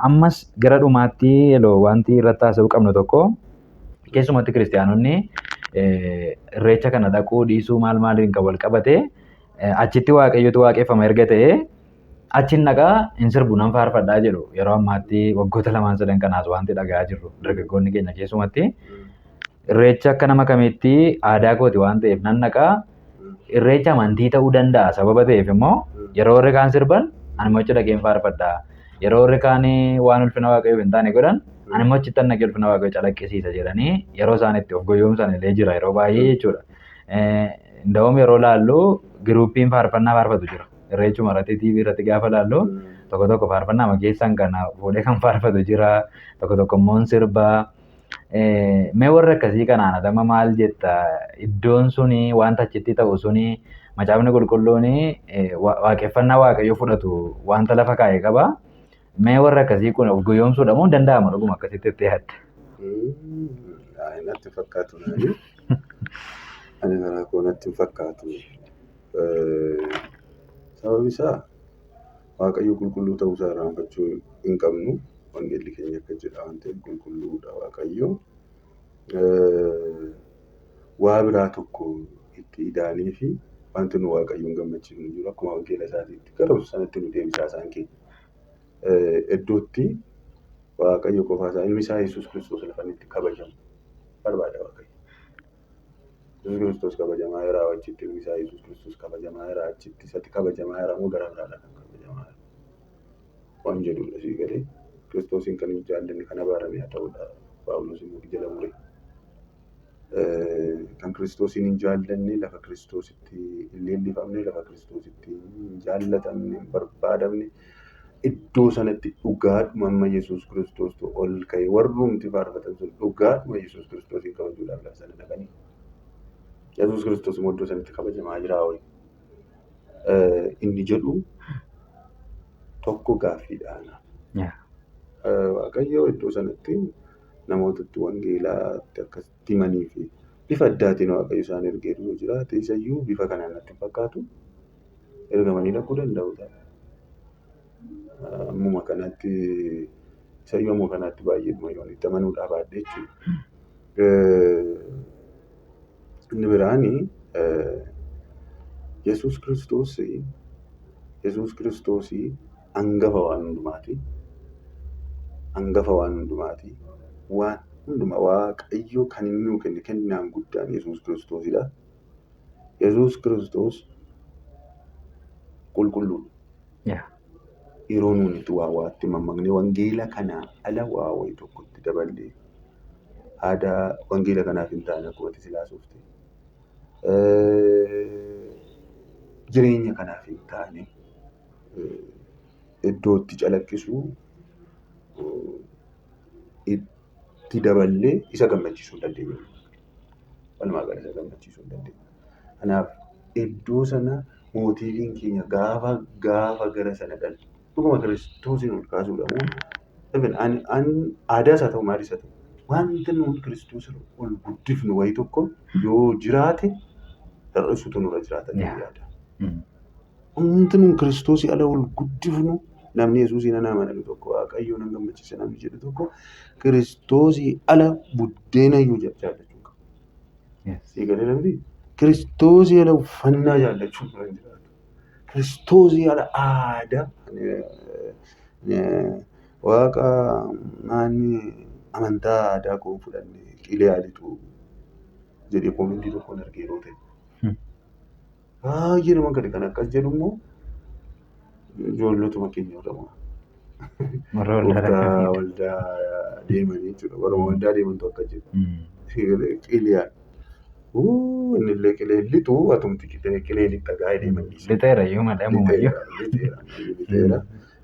Ammas gara dhumaatti yeroo wanti irratti haasa'uu qabnu tokko keessumatti kiristaanonni irreecha kana dhaquu dhiisuu maal maaliin kan wal qabate achitti waaqayyotu waaqeffama erga ta'e achiin dhaqaa hin sirbu nan faarfadhaa jedhu yeroo ammaatti waggoota lamaan sadan kanaas wanti dhaga'aa jirru dargaggoonni keenya keessumatti irreecha akka nama kamiitti aadaa kooti waan ta'eef nan dhaqaa irreecha amantii ta'uu danda'a sababa ta'eef immoo yeroo warri kaan sirban ani immoo achi dhaqeen faarfadhaa yeroo warri kaan waan ulfina waaqayyoof hin taane godhan ani immoo achitti dhaqee ulfina waaqayyoo calaqqisiisa jedhanii yeroo isaan itti of goyoomsan illee jira yeroo baay'ee jechuudha. Nda'oom yeroo laallu giruuppiin faarfannaa faarfatu jira. Irreechuma irratti TV irratti gaafa laallu tokko tokko faarfannaa keessan kana fuudhee kan faarfatu jira. Tokko tokko immoo sirbaa. Mee warra akkasii kanaan adama maal jetta? Iddoon suni wanta achitti ta'u suni macaafni qulqulluun waaqeffannaa waaqayyoo fudhatu wanta lafa kaa'e qaba. Mee warra akkasii kun of goyoomsuudha moo danda'ama dhuguma akkasitti itti yaadda? Natti fakkaatu naani. Ani karaa koo natti hin fakkaatu. Sababni isaa Waaqayyo qulqulluu ta'uu isaa irraanfachuu hin qabnu. Wangeelli keenya akka jedha waan ta'eef qulqulluudha Waaqayyo. Waa biraa tokko itti ida'anii fi wanti nu Waaqayyoon gammachiifnu jiru akkuma wangeela isaatiitti gara sanatti nu deebisaa isaan keenya. Iddootti Waaqayyo qofaa isaa ilmi isaa Yesuus Kiristoos lafa inni itti kabajamu barbaada Waaqayyo. Yesuus Kiristoos kabajamaa jira achitti ilmi isaa Yesuus Kiristoos kabajamaa jira achitti isatti kabajamaa jira moo gara biraadha kan kabajamaa jira. Waan jedhudha sii galee Kiristoosiin kan hin jaallanne kan abaarame haa ta'udha Phaawulos immoo jala mure. Kan Kiristoosiin hin jaallanne lafa Kiristoositti hin leellifamne lafa Kiristoositti hin jaallatamne hin barbaadamne iddoo sanatti dhugaadhuma amma Yesuus Kiristoostu ol ka'e warrumti faarfatan sun dhugaadhuma Yesuus Kiristoosiin kabajuudhaaf lafa sana dhaqanii. Yesuus Kiristoos immoo iddoo sanatti kabajamaa jira ho'i. Inni jedhu tokko gaaffiidhaan. Waaqayyo iddoo sanatti namootatti wangeelaatti akkasitti himanii fi bifa addaatiin Waaqayyo isaan ergee yoo jiraate isayyuu bifa kanaan natti hin fakkaatu ergamanii dhaquu danda'u ta'a. Ammuma kanatti isayyuu ammuma kanatti baay'eedhuma yoon itti amanuudhaaf baadhe jechuudha. Inni biraani Yesuus Kiristoos Yesuus Kiristoos hangafa waan hundumaati. Hangafa waan hundumaati. Waan hunduma Waaqayyo kan inni nuu kenne kennaan guddaan Yesuus Kiristoosidha. Yesuus Kiristoos qulqulluudha. Yeroo nuuni itti waa waatti mammaqnee wangeela kanaa ala waa wayii tokkotti daballee aadaa wangeela kanaaf hin taane akkuma ati silaa soofte. Jireenya kanaaf hin taane iddoo itti calaqqisu itti daballee isa gammachiisuu hin dandeenyu. Walumaa gala isa gammachiisuu hin dandeenyu. Kanaaf iddoo sana mootiiviin keenya gaafa gaafa gara sana dhalu dhuguma Kiristoosiin ol kaasuudha moo even ani aadaas haa ta'u maalis haa ta'u wanta nuun Kiristoos ol guddifnu wayii tokko yoo jiraate hir'isuutu nurra jiraata jedhee yaada. Wanti nuun Kiristoosii ala ol guddifnu namni Yesuusiin nan amana tokko Waaqayyoon nan gammachiisa namni jedhu tokko Kiristoosii ala buddeena iyyuu jaallachuu qaba. Sii galee namni Kiristoosii ala uffannaa jaallachuu nurra hin jiraatu. Kiristoosii ala aadaa waaqa maanni amantaa aadaa koo fudhanne qilee haalitu jedhee koomentii tokkoon argee yeroo ta'e. Baay'ee nama gadi kan akkas jedhu immoo ijoollotuma keenya Oromoo. Warra waldaa Waldaa deeman jechuudha. Warra waldaa deemantu akkas jedhu. Qilee inni illee qilee lixu atumti qilee lixa gaa'ee deeman dhiisa. Lixeera iyyuu malee ammumayyuu. Lixeera lixeera.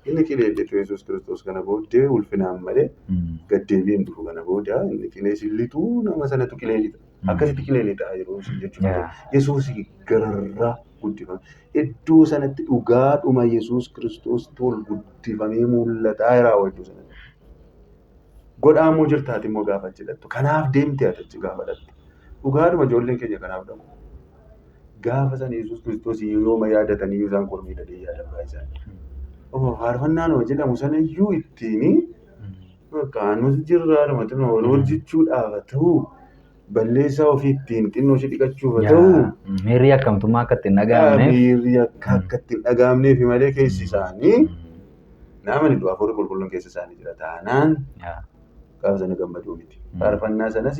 Inni qilee lixu Yesuus Kiristoos kana booddee ulfinaan malee gaddeebi'ee hin dhufu kana booda inni qilee sin lixu nama sanatu qilee lixa. Akkasitti qilee lixaa yeroo isin jechuudha. Yesuus gararraa guddifame. Iddoo sanatti dhugaadhuma Yesuus Kiristoos ol guddifamee mul'ataa jira iddoo sanatti. Godhaa immoo jirtaati immoo gaafa achi dhaqxu. Kanaaf deemtee ati achi gaafa dhaqxu. Dhugaadhuma ijoolleen keenya kanaaf dhaqu. Gaafa sana Yesuus Kiristoos yooma yaadatanii isaan kormii dhadhee yaadamaa isaanii. Faarfannaan hoo jedhamu sana iyyuu ittiin bakka nus jirraadhuma xinnoo wal hojjechuudhaaf ta'u balleessaa ofii ittiin xinnoo ishee dhiqachuuf ta'u. Miirri akkamtummaa akka ittiin dhaga'amneef. Miirri akka ittiin dhaga'amneef malee keessi isaanii namni du'aa hafuurri qulqulluun keessa isaanii jira taanaan gaafa sana gammaduu miti. Faarfannaa sanas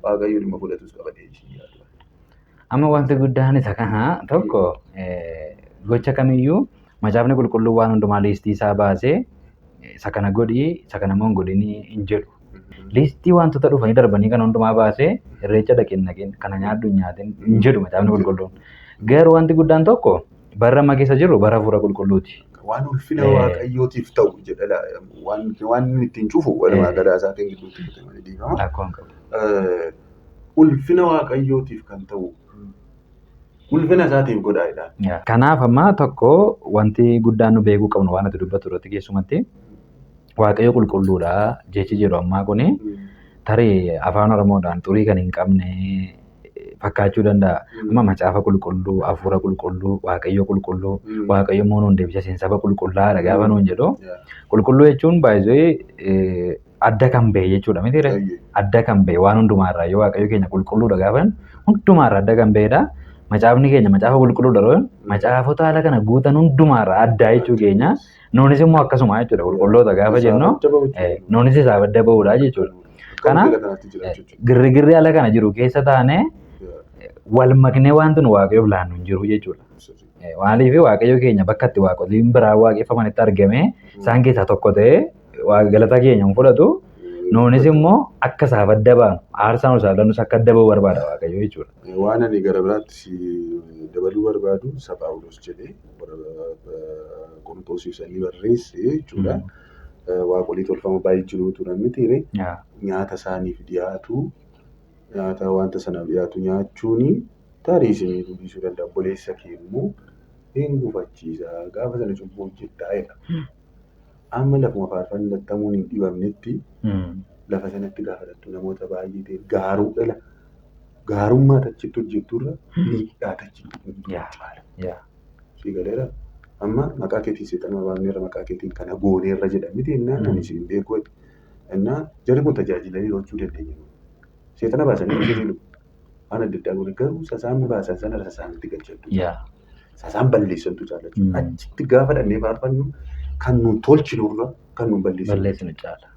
Waaqayyo dhimma fudhatus qabatee yaadu. Amma wanti guddaan isa kana tokko gocha kamiyyuu macaafni qulqulluu waan hundumaa liistii isaa baasee isa kana godhii isa kana immoo hin godhinii hin jedhu. Liistii wantoota dhufanii darbanii kan hundumaa baasee irreecha dhaqin naqin kana nyaadhu hin nyaatin hin jedhu macaafni qulqulluun. Garuu wanti guddaan tokko bara amma keessa jirru bara hafuura qulqulluuti. Waan ulfina Waaqayyootiif ta'u jedha waan ittiin cufu walumaa galaa isaatiin gidduutti kutame dhiifama. Rakkoon qabu. Ulfina Waaqayyootiif kan ta'u ulfina isaatiif godhaa jedha. Kanaaf amma tokko wanti guddaan nu beekuu qabnu waan ati dubbatu irratti keessumatti Waaqayyo qulqulluudha jechi jedhu ammaa kuni tarii afaan Oromoodhaan xurii kan hin qabne fakkaachuu danda'a. Amma macaafa qulqulluu, hafuura qulqulluu, Waaqayyo qulqulluu, Waaqayyo immoo nuun deebisa siin saba qullaa'aadha gaafa nuun jedhu. Qulqulluu jechuun baay'ee adda kan bahe jechuudha miti ree? Adda kan bahe waan hundumaarraa yoo Waaqayyo keenya qulqulluudha gaafa hundumaarraa adda kan bahedha. Macaafni keenya macaafa qulqulluudha yeroo macaafota haala kana guutan hundumaarraa addaa jechuu keenya. Nuunis immoo akkasuma jechuudha qulqulloota gaafa jennu nuunis isaaf adda bahuudha jechuudha. Kanaaf girrigirri haala kana jiru keessa taane wal maknee wanti nu Waaqayyoof laannu hin jiru jechuudha. Maaliif Waaqayyo keenya bakka itti waaqoliin biraa waaqeffamanitti argame isaan keessaa tokko ta'ee galata keenya hin fudhatu. Nuunis immoo akka isaaf adda baanu aarsaan isaaf laannus akka adda bahu barbaada Waaqayyo jechuudha. Waan ani gara biraatti dabaluu barbaadu isa Phaawulos jedhee Qorontoosiif sanii barreesse jechuudha. Waaqolii tolfama baay'ee jiru turan mitiire nyaata isaaniif dhiyaatu nyaata wanta sanaaf dhiyaatu nyaachuun tarii isinii dubbisuu danda'a. Obboleessa kee immoo hin gufachiisa gaafa sana cubbuu hojjettaa jedha. Amma lafuma faarfannattamuun hin dhibamnetti lafa sanatti gaafatattu namoota baay'ee ta'e gaaruu dhala gaarummaa achitti hojjetturra miidhaa achitti caala. Si galeera amma maqaa keetiin seexanuma baafneerra maqaa keetiin kana gooneerra jedhamti innaan ani isin beeku innaan jarri kun tajaajilanii hojjechuu dandeenya. Seexana baasanii hojjetanii waan adda addaa goone garuu sasaan baasan sana sasaanitti galchantu. Sasaan balleessantu caala. Achitti gaafa dhannee faarfannu kan nuun tolchinurra kan nuun balleessinu caala.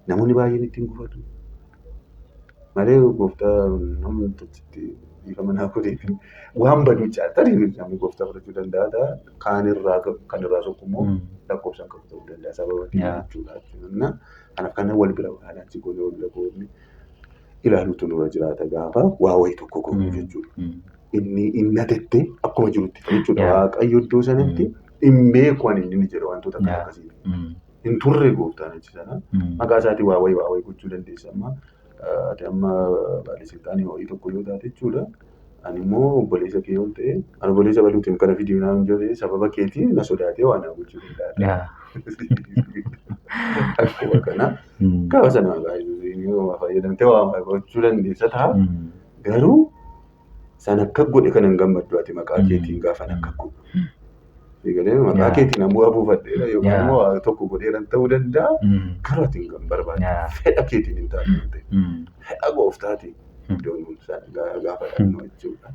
Namoonni baay'een ittiin gufatu. Malee gooftaa namni achitti dhiifama naa godhee waan baduu caala. Tarii namni gooftaa fudhachuu danda'a. Kaan irraa kan irraa sokku immoo lakkoofsaan qabu ta'uu danda'a. Sababa jechuudha. Kanaaf kan wal bira baalansii goonee wal bira goonee ilaaluutu nurra jiraata gaafa waa wayii tokko goonu jechuudha. Inni innatettee akkuma jirutti jechuudha. Waaqayyo iddoo sanatti hin beeku ani inni jedhu wantoota kan akkasii. Hin turre gooftaan achi sana. Maqaa isaatiin waa wayii gochuu dandeessa amma. Ati amma baalisiltaanii wayii tokko yoo taate jechuudha. Ani immoo obboleessa kee yoo ta'e, ani obboleessa baluutiin kana fidii naan jedhee sababa keetiin na sodaatee waan na gochuu danda'a. Akkuma kana gaafa sana maqaa fayyadamtee waa gochuu dandeessa ta'a. Garuu sana akka godhe kana hin gammaddu ati maqaa keetiin gaafa akka godhu. Egalee maqaa keetiin ammoo abuufadheera yookaan immoo tokko godheeran ta'uu danda'a. Garuu ati hin barbaadu. Fedha keetiin hin taane ta'e. Fedha gooftaatiin iddoon gaafa dhaqnu jechuudha.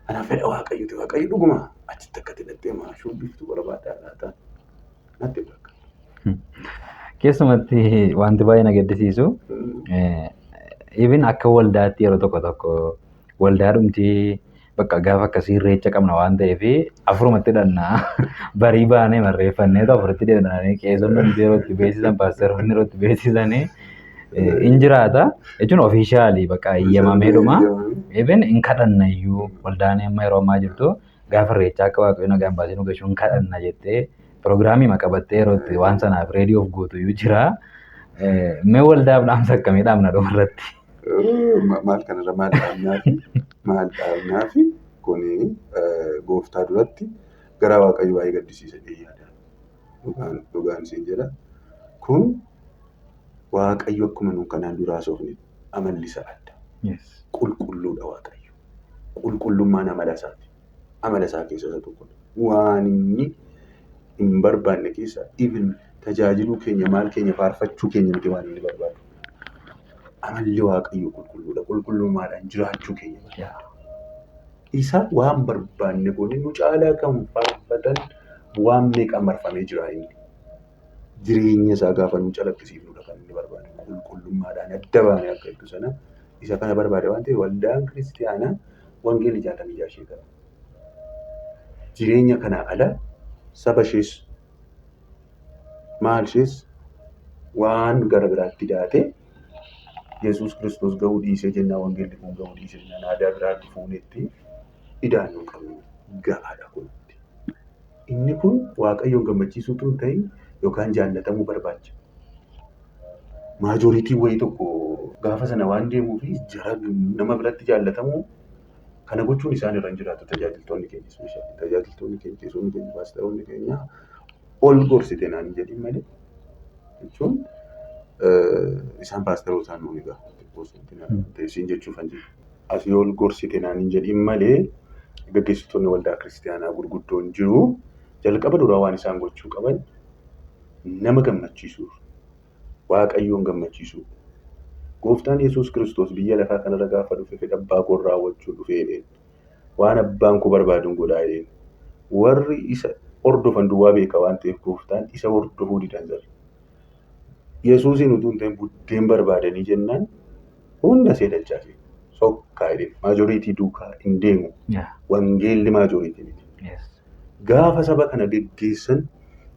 Kanaaf fedha Waaqayyooti. Waaqayyo dhuguma achitti akka hidhattee maashuu biftu barbaadaa laata. Natti fakkaata. Keessumatti wanti baay'ee na gaddisiisu even akka waldaatti yeroo tokko tokko waldaa dhumtii bakka gaafa akkasii irreecha qabna waan ta'eef afurumatti hidhannaa barii baanee marreeffannee afuritti deemnanii qeessonni hundi yeroo itti beeksisan paasteroonni yeroo itti beeksisanii hin jiraata jechuun ofiishaalii bakka eeyyamameedhuma. Even hin kadhanna iyyuu waldaan amma yeroo ammaa jirtu gaafa irreechaa akka Waaqayyo nagaan baasee nu gashu hin kadhanna jettee piroogiraamii maqabattee yeroo itti waan sanaaf reediyoof gootu iyyuu jira. Mee waldaaf dhaamsa akkamii dhaamna dhumarratti? Maal kanarra maal dhaabnaafi kuni gooftaa duratti gara Waaqayyo baay'ee gaddisiisa jedhee yaada. Dhugaan siin jedha. Kun Waaqayyo akkuma nuun kanaan duraa haasofne amalli isaa adda. Qulqulluudha Waaqayyo. Qulqullummaan amala isaati. Amala isaa keessaa isa tokkodha. Waan inni hin barbaanne keessaa even tajaajiluu keenya maal keenya faarfachuu keenya miti waan inni barbaadu. Amalli Waaqayyoo qulqulluudha. Qulqullummaadhaan jiraachuu keenya barbaada. Isa waan barbaanne goone nu caalaa kan faarfatan waan meeqaan marfamee jira inni. Jireenya isaa gaafa nu calaqqisiifnudha kan inni barbaadu. Qulqullummaadhaan adda baanee akka iddoo sana isa kana barbaade waan ta'eef waldaan kiristiyaanaa wangeelli 66 ishee qaba. Jireenya kanaa ala saba ishees maal ishees waan gara biraatti daatee Yesuus Kiristoos gahuu dhiisee jennaan wangeelli kun gahuu dhiisee jennaan aadaa biraatti fuunetti idaanuu qabnu gahaadha kun. Inni kun Waaqayyoon gammachiisuu utuu hin ta'in yookaan jaallatamuu barbaacha. Maajoriitiin wayii tokko gaafa sana waan deemuu fi jara nama biratti jaallatamuu kana gochuun isaan irra hin jiraatu tajaajiltoonni keenya ispeeshaalii. Tajaajiltoonni keenya, qeesonni keenya, paastaroonni keenya ol gorsite naan hin jedhin malee jechuun isaan paastaroota nuuni egaa xiqqoo jechuuf kan jiru. Asii ol gorsite naan hin jedhin malee gaggeessitoonni waldaa kiristiyaanaa gurguddoon jiru. Jalqaba duraa waan isaan gochuu qaban nama gammachiisuu, Waaqayyoon gammachiisuu. Gooftaan Yesuus Kiristoos biyya lafaa kanarra gaafa dhufe fedha abbaa koo raawwachuu dhufe jedheen. Waan abbaan koo barbaaduun godhaa jedheen. Warri isa hordofan duwwaa beeka waan ta'eef gooftaan isa hordofuu didan jira. Yesuusiin utuu hin ta'in buddeen barbaadanii jennaan hunda see dachaase. Sokkaa jedheen maajoriitii duukaa hin deemu. Wangeelli maajoriitii miti. Gaafa saba kana geggeessan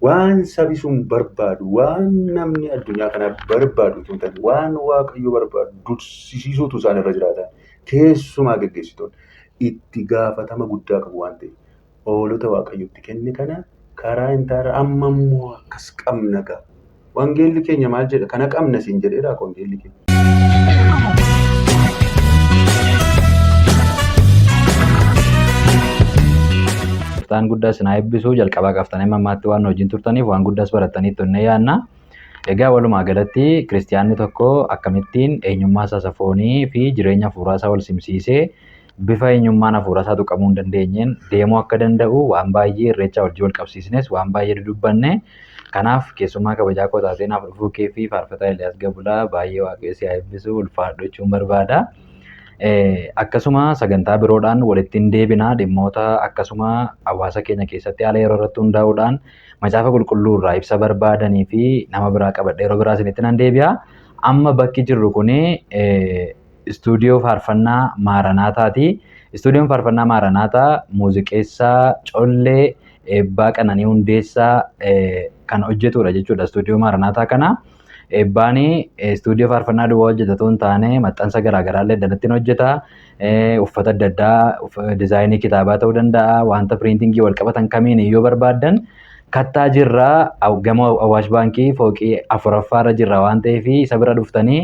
waan sabi sun barbaadu, waan namni addunyaa kanaa barbaadu utuu hin ta'in, waan Waaqayyo barbaadu dursisiisuutu isaan irra jiraatan. Keessumaa geggeessitoonni itti gaafatama guddaa qabu waan ta'eef hoolota Waaqayyotti kenne kana karaa hin taane amma immoo akkas qabna ga'a. Wangeelli keenya maal jedha? Kana qabna siin jedheera wangeelli keenya. Gooftaan guddaa isin haa eebbisu. Jalqabaa qaaftanii hamma ammaatti waan nu wajjin turtaniif waan guddaas barattanii itti yaadna. Egaa walumaa galatti kiristiyaanni tokko akkamittiin eenyummaa isaa isa foonii fi jireenya hafuuraa isaa wal simsiisee bifa eenyummaan hafuuraa isaa tuqamuu hin dandeenyeen deemuu akka danda'u waan baay'ee irreechaa wajjin wal qabsiisnes waan baay'ee dudubbanne. Kanaaf keessummaa kabajaa koo taatee naaf dhufuu kee fi faarfataa Eeliyaas Gabulaa baay'ee waaqayyo si haa eebbisu ulfaadhu jechuun barbaada. Akkasuma sagantaa biroodhaan walitti hin deebina dhimmoota akkasuma hawaasa keenya keessatti haala yeroo irratti hundaa'uudhaan macaafa qulqulluu irraa ibsa barbaadanii fi nama biraa qabadhe yeroo biraa isinitti nan deebi'a. Amma bakki jirru kuni istuudiyoo faarfannaa Maaranaataati. Istuudiyoon faarfannaa Maaranaataa muuziqeessaa Collee Eebbaa Qananii Hundeessaa kan hojjetudha jechuudha istuudiyoo Maaranaataa kana. Eebbaan istuudiyoo faarfannaa duwwaa hojjeta otoo hin taane maxxansa garaagaraa illee addanatti hojjeta. Uffata adda addaa dizaayinii kitaabaa ta'uu danda'a wanta piriintingii wal qabatan kamiin yoo barbaaddan kattaa jirraa gamoo Awaash Baankii fooqii 4ffaarra jirra waan ta'eef isa bira dhuftanii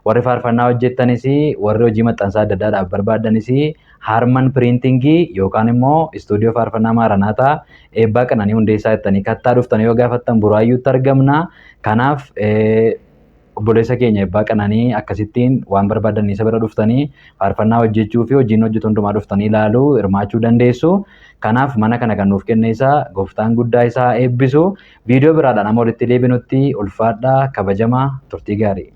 warri faarfannaa hojjettanis warri hojii maxxansaa adda addaadhaaf barbaaddanis Harman piriintingii yookaan immoo istuudiyoo faarfannaa Maaranaataa Eebbaa Qananii Hundeessaa jettanii kattaa dhuftanii yoo gaafattan Buraayyuutti argamna. Kanaaf obboleessa keenya Eebbaa Qananii akkasittiin waan barbaadan isa bira dhuftanii faarfannaa hojjechuu fi hojiin hojjetu hundumaa dhuftanii ilaaluu hirmaachuu dandeessu. Kanaaf mana kana kan nuuf kenne isaa gooftaan guddaa isaa eebbisu. Viidiyoo biraadhaan amma walitti deebinutti ulfaadhaa kabajamaa turtii gaarii.